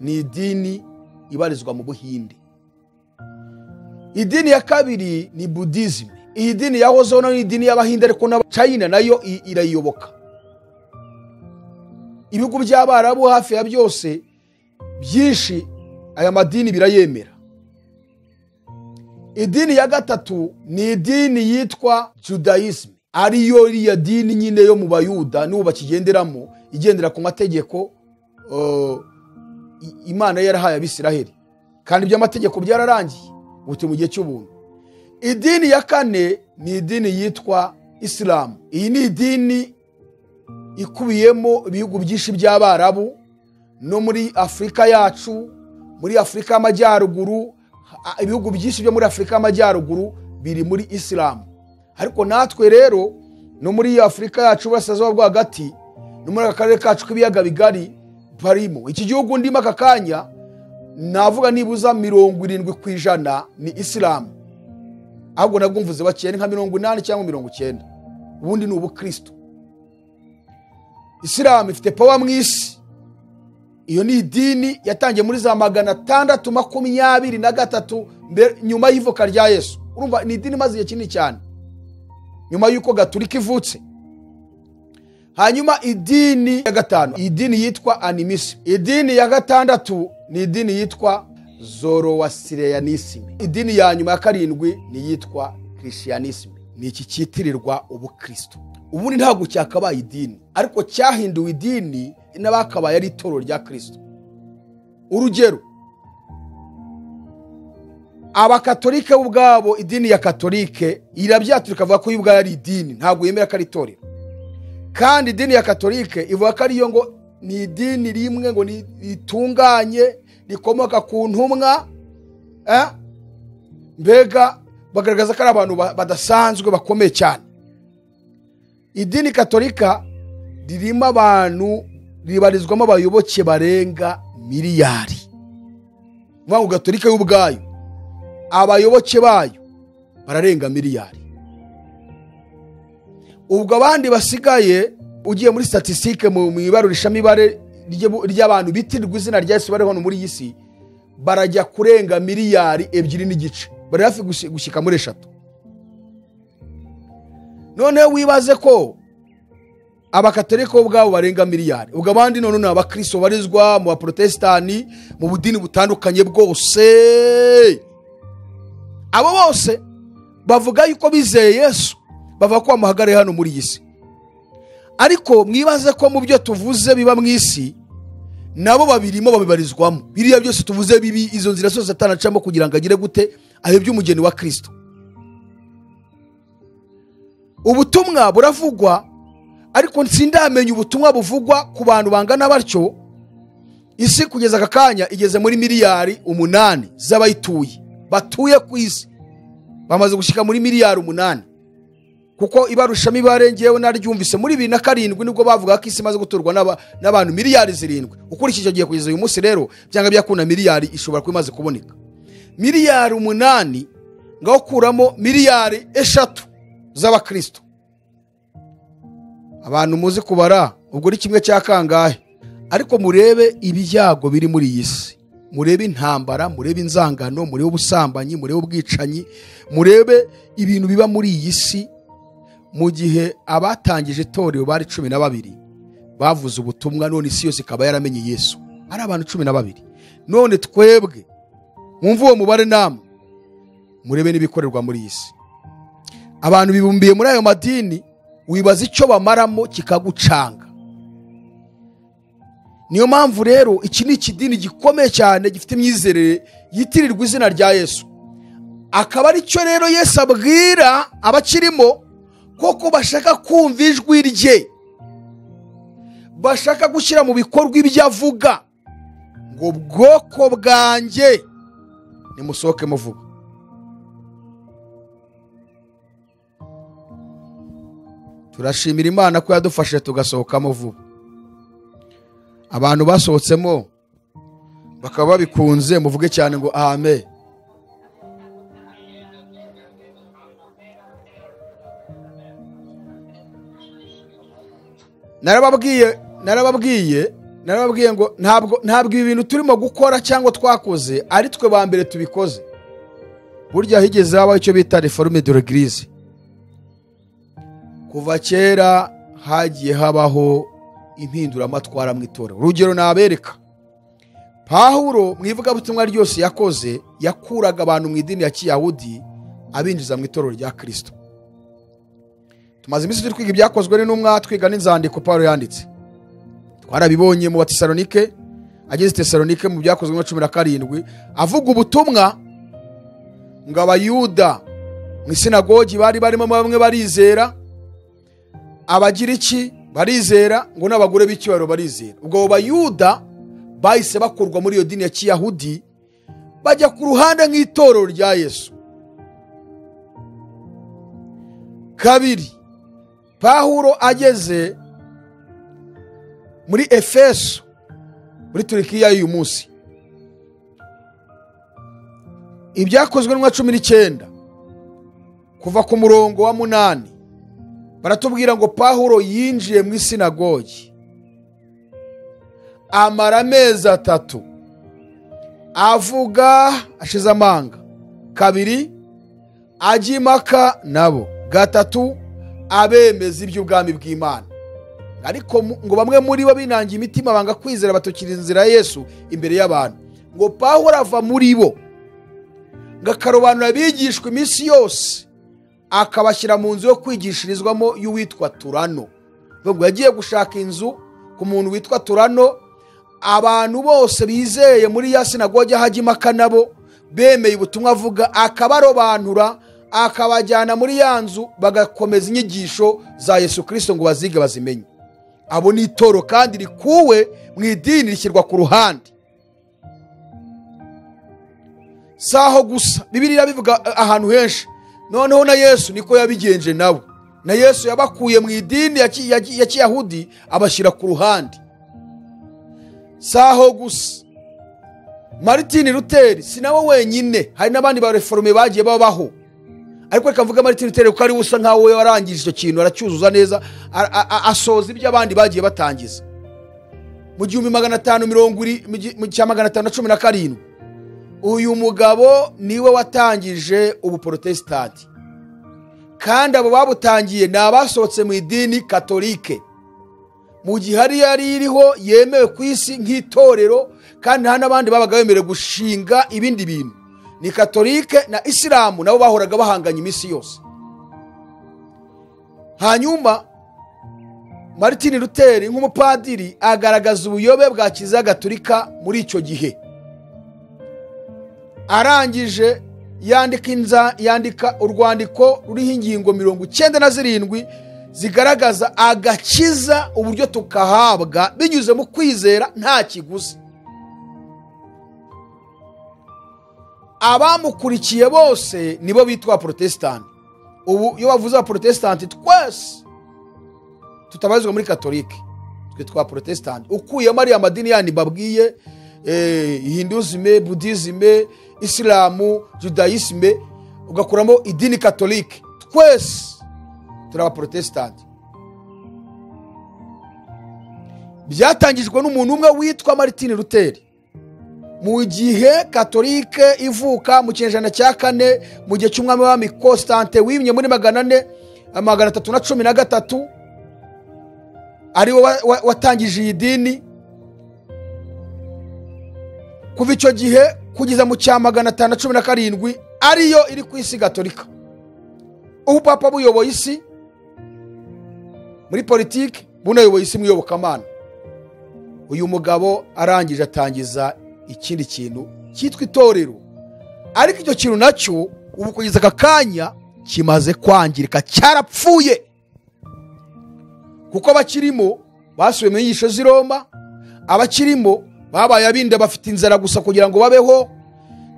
Ni idini ibarizwa mu Buhinde. Idini ya kabiri ni Buddhism. Iyi dini yahozeho nayo ni idini y'Abahinde, ariko na China nayo irayiyoboka. Ibihugu by'Abarabu hafi ya byose byinshi aya madini birayemera. Idini ya gatatu ni idini yitwa Judaism, ariyo iriya dini nyine yo mu Bayuda n'ubu bakigenderamo, igendera ku mategeko Imana yarahaye Abisiraheli, kandi iby'amategeko byararangiye ubu mu gihe cy'ubuntu. Idini ya kane ni idini yitwa Islam. Iyi ni idini ikubiyemo ibihugu byinshi by'Abarabu no muri Afurika yacu, muri Afurika y'Amajyaruguru. Ibihugu byinshi byo muri Afurika y'Amajyaruguru biri muri Isilamu. Ariko natwe rero no muri Afurika yacu y'Uburasirazuba bwo hagati, no muri aka karere kacu k'ibiyaga bigari barimo. Iki gihugu ndimo aka kanya navuga nibuza 70% ni Isilamu. Ahubwo nabwo mvuze bakeye nka 80 cyangwa 90. Ubundi ni ubukristo. Isilamu ifite power mu isi. Iyo ni idini yatangiye muri za 623 nyuma y'ivuka rya Yesu. Urumva ni idini imaze igihe kinini cyane nyuma y'uko Gatolika ivutse. Hanyuma idini ya gatanu, idini yitwa animism. Idini ya gatandatu ni idini yitwa Zoroastrianism. Idini ya nyuma ya karindwi ni yitwa Christianism. Ni iki cyitirirwa ubukristo. Ubundi ntabwo cyakabaye idini, ariko cyahinduwe idini n'abakabaye ari itorero rya Kristo. Urugero, Abakatolike ubwabo, idini ya Katolike irabyaturika avuga ko ubwayo ari idini, ntabwo yemera ko ari itorero. Kandi idini ya Katolike ivuga ko ariyo ngo ni idini rimwe ngo ritunganye rikomoka ku ntumwa, mbega bagaragaza ko ari abantu badasanzwe bakomeye cyane. Idini Katolika ririmo abantu, ribarizwamo abayoboke barenga miliyari. Mwangu Katolika y'ubwayo abayoboke bayo bararenga miliyari. Ubwo abandi basigaye ugiye muri statistique mu ibarurishamibare ry'abantu bitirirwa izina rya Yesu bariho muri iyi si, barajya kurenga miliyari 2.5, bari hafi gushyika muri 3. None wibaze ko Abakatolika ubwabo barenga miliyari, ubwo abandi none ni abakristo barizwa mu baprotestani mu budini butandukanye bwose. Abo bose bavuga yuko bizeye Yesu, bavuga ko bamuhagarariye hano muri iyi si. Ariko mwibaze ko mu byo tuvuze biba mu isi nabo babirimo, babibarizwamo. Biriya byose tuvuze bibi, izo nzira zose Satani acamo kugira ngo agire gute ayobye umugeni wa Kristo. Ubutumwa buravugwa, ariko sindamenya ubutumwa buvugwa ku bantu bangana batyo. Isi kugeza aka kanya igeze muri miliyari 8 z'abayituye batuye ku isi, bamaze gushika muri miliyari 8. Kuko ibarushamibare ngewe naryumvise muri 2007 nibwo bavuga ko isi imaze guturwa n'abantu miliyari 7. Ukurikije icyo gihe kugeza uyu munsi rero byanga byakunda miliyari ishobora kuba imaze kuboneka. Miliyari 8 ngaho kuramo miliyari 3 z'abakristo. Abantu muzi kubara ubwo ni kimwe cya kangahe? Ariko murebe ibyago biri muri iyi si, murebe intambara, murebe inzangano, murebe ubusambanyi, murebe ubwicanyi, murebe ibintu biba muri iyi si. Mu gihe abatangije itorero bari 12 bavuze ubutumwa, none isi yose ikaba yaramenye Yesu ari abantu 12. None twebwe mwumve uwo mubare namwe, murebe n'ibikorerwa muri iyi si. Abantu bibumbiye muri ayo madini, wibaza icyo bamaramo kikagucanga. Niyo mpamvu rero iki ni ikidini gikomeye cyane gifite imyizerere yitirirwa izina rya Yesu. Akaba ari cyo rero Yesu abwira abakirimo koko bashaka kumva ijwi rye, bashaka gushyira mu bikorwa ibyo avuga, ngo bwoko bwanjye nimusohoke muvuga. Turashimira Imana ko yadufashe tugasohokamo vuba. Abantu basohotsemo bakaba babikunze, muvuge cyane ngo amen. Narababwiye ngo ntabwo ibi bintu turimo gukora cyangwa twakoze ari twe ba mbere tubikoze. Burya higeze habaho icyo bita reforme de l'église. Kuva kera hagiye habaho impinduramatwara mu itorero. Urugero nabereka, Pawulo mu ivugabutumwa ryose yakoze yakuraga abantu mu idini ya Kiyahudi abinjiza mu itorero rya Kristo. Tumaze iminsi turi kwiga ibyakozwe n'intumwa, twiga n'inzandiko Pawulo yanditse. Twarabibonye mu Batesalonike, ageze Tesalonike mu byakozwe na 17 avuga ubutumwa ngo Abayuda mu isinagogi bari barimo bamwe barizera, Abagiriki Barizera ngo n'abagore b'icyubahiro barizera. Ubwo abo Bayuda bahise bakurwa muri iyo dini ya Kiyahudi bajya ku ruhande nk'itorero rya Yesu. Kabiri, Pawulo ageze muri Efeso muri Turikiya y'uyu munsi, Ibyakozwe n'intumwa 19 kuva ku murongo wa 8 baratubwira ngo Pawulo yinjiye mu isinagogi amara amezi 3 avuga ashize amanga. Kabiri, ajya impaka nabo. Gatatu, abemeza iby'ubwami bw'Imana. Ariko ngo bamwe muri bo binangiye imitima banga kwizera batukira inzira ya Yesu imbere y'abantu. Ngo Pawulo ava muri bo ngo akarobanura abigishwa iminsi yose akabashyira mu nzu yo kwigishirizwamo y'uwitwa Turano. Ngo yagiye gushaka inzu ku muntu witwa Turano, abantu bose bizeye muri ya sinagogi hajya impaka nabo bemeye ubutumwa avuga, akabarobanura akabajyana muri ya nzu bagakomeza inyigisho za Yesu Kristo ngo bazige bazimenye. Abo ni itoro kandi rikuwe mu idini rishyirwa ku ruhande. Saho gusa Bibiliya bivuga ahantu henshi. Noneho na Yesu niko yabigenje nabo. Na Yesu yabakuye mu idini ya Kiyahudi abashyira ku ruhande. Saho gusa Martin Luther si nawe wenyine, hari n'abandi ba reforme bagiye babaho. Ariko reka mvuge Martin Luther kuko ari usa nkaho we warangije icyo kintu aracyuzuza neza, asoza ibyo abandi bagiye batangiza. Mu 1517 uyu mugabo niwe watangije ubuprotestanti, kandi abo babutangiye ni abasohotse mu idini katolike, mu gihe hari yari iriho yemewe ku isi nk'itorero, kandi nta n'abandi babaga bemerewe gushinga ibindi bintu. Ni katolike na isilamu nabo bahoraga bahanganye iminsi yose. Hanyuma Martin Luther nk'umupadiri agaragaza ubuyobe bwa Kiliziya Gatolika muri icyo gihe. Arangije yandika urwandiko ruriho ingingo 97 zigaragaza agakiza uburyo tukahabwa binyuze mu kwizera nta kiguzi. Abamukurikiye bose nibo bitwa Protestant. Ubu iyo bavuze Protestant twese tutabarizwa muri Katolike, twitwa Protestant. Ukuyemo ari amadini yandi babwiye, Hinduisme, Buddhisme, Islamu, Judaisme, ugakuramo idini Katolike, twese turaba Protestant. Byatangijwe n'umuntu umwe witwa Martin Luther. Mu gihe Katolike ivuka mu kinyejana cya 4, mu gihe cy'umwami w'abami Constante wimye muri 400 313, ari we watangije iyi dini. Kuva icyo gihe kugeza mu cya 517 ariyo iri ku isi Gatolika. Ubu papa buyoboye isi muri politiki, bunayoboye isi mu iyobokamana. Uyu mugabo arangije atangiza ikindi kintu cyitwa itorero, ariko icyo kintu nacyo ubu kugeza aka kanya kimaze kwangirika, cyarapfuye, kuko abakirimo basubiye mu nyigisho z'i Roma, abakirimo babaye abinda bafite inzara gusa kugira ngo babeho,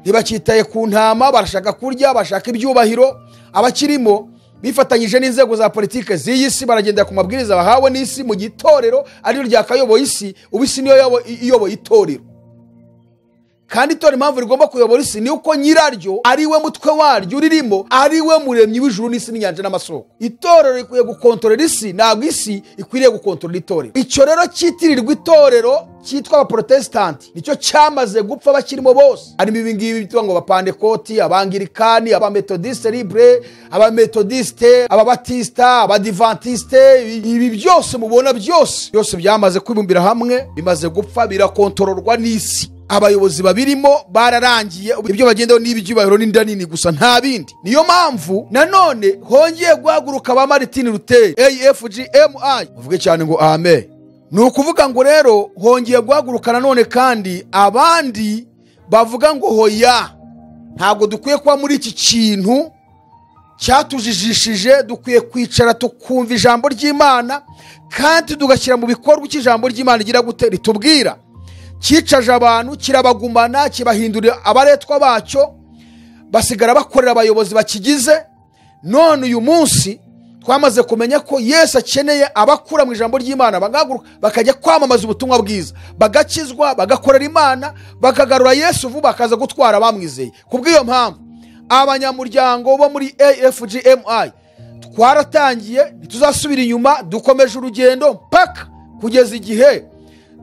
ntibakitaye ku ntama, barashaka kurya, bashaka ibyubahiro. Abakirimo bifatanyije n'inzego za politike z'iyi si, baragendera ku mabwiriza bahawe n'isi, mu gitorero ariyo ryakayoboye isi. Ubu isi niyo iyoboye itorero, kandi itorero impamvu rigomba kuyobora isi ni uko nyiraryo ari we mutwe waryo uririmo, ari we muremyi w'ijuru n'isi n'inyanja n'amasoko. Itorero rikwiye gukontorora isi, ntabwo isi ikwiriye gukontorora itorero. Icyo rero cyitirirwa itorero cyitwa abaprotestanti nicyo cyamaze gupfa bakirimo bose. Harimo ibi ngibi bitwa ngo abapantekoti, abangirikani, abametodiste libre, abametodiste, ababatista, abadivantiste. Ibi byose mubona byose byose byamaze kwibumbira hamwe, bimaze gupfa, birakontororwa n'isi. Abayobozi babirimo bararangiye, ibyo bagendaho n'ibyubahiro n'inda nini gusa, nta bindi. Niyo mpamvu nanone hongeye guhaguruka ba Martin Luther AFGMI, uvuge cyane ngo amen. Ni ukuvuga ngo rero hongeye guhaguruka nanone kandi abandi bavuga ngo hoya, ntabwo dukwiye kuba muri iki kintu Cyatujijishije. Dukwiye kwicara tukumva ijambo ry'Imana kandi tugashyira mu bikorwa icyo ijambo ry'Imana igira gute ritubwira. Cyicaje abantu, kirabagumana, kibahindurira abaretwa bacyo, basigara bakorera abayobozi bakigize. None uyu munsi twamaze kumenya ko Yesu akeneye abakura mu ijambo ry'Imana, bagahaguruka bakajya kwamamaza ubutumwa bwiza, bagakizwa, bagakorera Imana, bakagarura Yesu vuba akaza gutwara abamwizeye. Kubw'iyo mpamvu abanyamuryango bo muri AFGMI twaratangiye, ntituzasubira inyuma, dukomeje urugendo mpaka kugeza igihe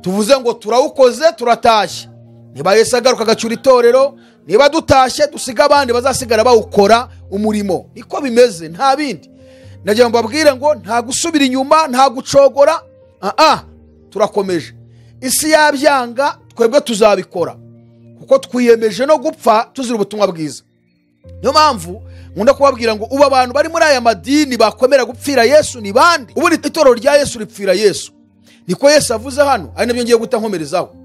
tuvuze ngo turawukoze, turatashye. Niba Yesu agaruka agacyura itorero, niba dutashye dusiga abandi bazasigara bawukora umurimo. Niko bimeze, nta bindi. Nagira ngo mbabwire ngo nta gusubira inyuma, nta gucogora, turakomeje. Isi yabyanga, twebwe tuzabikora kuko twiyemeje no gupfa tuzira ubutumwa bwiza. Niyo mpamvu nkunda kubabwira ngo ubu abantu bari muri aya madini bakwemera gupfira Yesu ni bande? Ubu itorero rya Yesu ripfira Yesu. Niko Yesu avuze hano, ari nabyo ngiye guta nkomerezaho.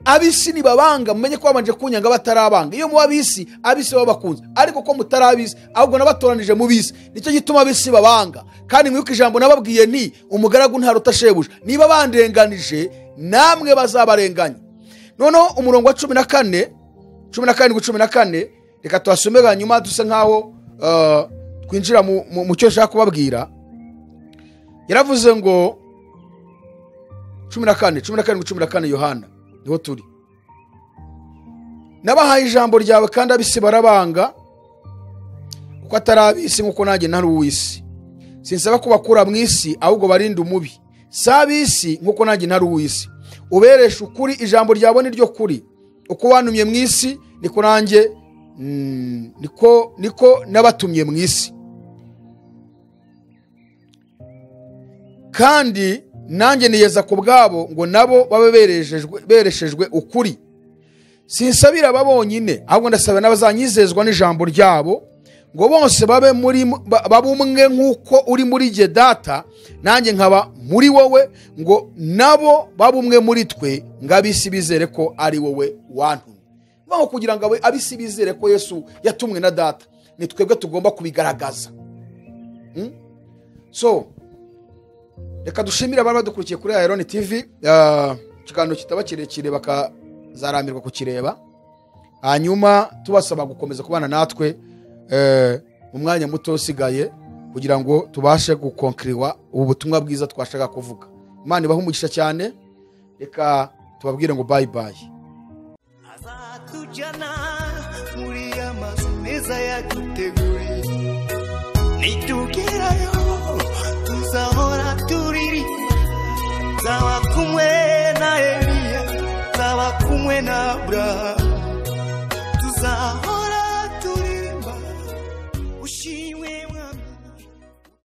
Abisi nibabanga, mumenye ko babanje kunyanga batarabanga. Iyo muba abisi, abisi baba bakunze, ariko ko mutari abisi, ahubwo nabatoranije mu bisi, nicyo gituma abisi babanga. Kandi mwibuke ijambo nababwiye nti umugaragu ntaruta shebuja. Niba bandenganije, namwe bazabarenganya. Noneho umurongo wa 14, 17, 14, reka tuhasome hanyuma duse nkaho twinjira mu cyo nshaka kubabwira. Yaravuze ngo 14, 17, 14 Yohana niho turi. Nabahaye ijambo ryawe kandi abisi barabanga, kuko atari abisi nkuko nanjye ntari uw'isi. Sinsaba kubakura mu isi, ahubwo barinde umubi. Si abisi nkuko nanjye ntari uw'isi. Ubereshe ukuri, ijambo ryawe ni ryo kuri. Uko wantumye mu isi niko nanjye niko nabatumye mu isi. Kandi nanjye niyeza ku bwabo ngo nabo babe bereshejwe ukuri. Sinsabira aba bonyine, ahubwo ndasaba n'abazanyizezwa n'ijambo ryabo, ngo bose babe muri babe umwe nk'uko uri muri jye Data, nanjye nkaba muri wowe, ngo nabo babe umwe muri twe, ngo ab'isi bizere ko ari wowe wantumye. Baho kugira ngo ab'isi bizere ko Yesu yatumwe na Data, ni twebwe tugomba kubigaragaza. So reka dushimire abari badukurikiye kuri Iron TV, ikiganiro kitaba kirekire bakazaramirwa kukireba, hanyuma tubasaba gukomeza kubana natwe mu mwanya muto usigaye kugira ngo tubashe gukonkiriwa ubu butumwa bwiza twashaka kuvuga. Imana ibahe umugisha cyane. Reka tubabwire ngo bye bye. Azatujyana muri amazu meza yaduteguriye, nitugerayo tuzahora turirimba, nzaba kumwe na Eliya, nzaba kumwe na Abrahamu, tuzahora turirimba ushimwe Mwami.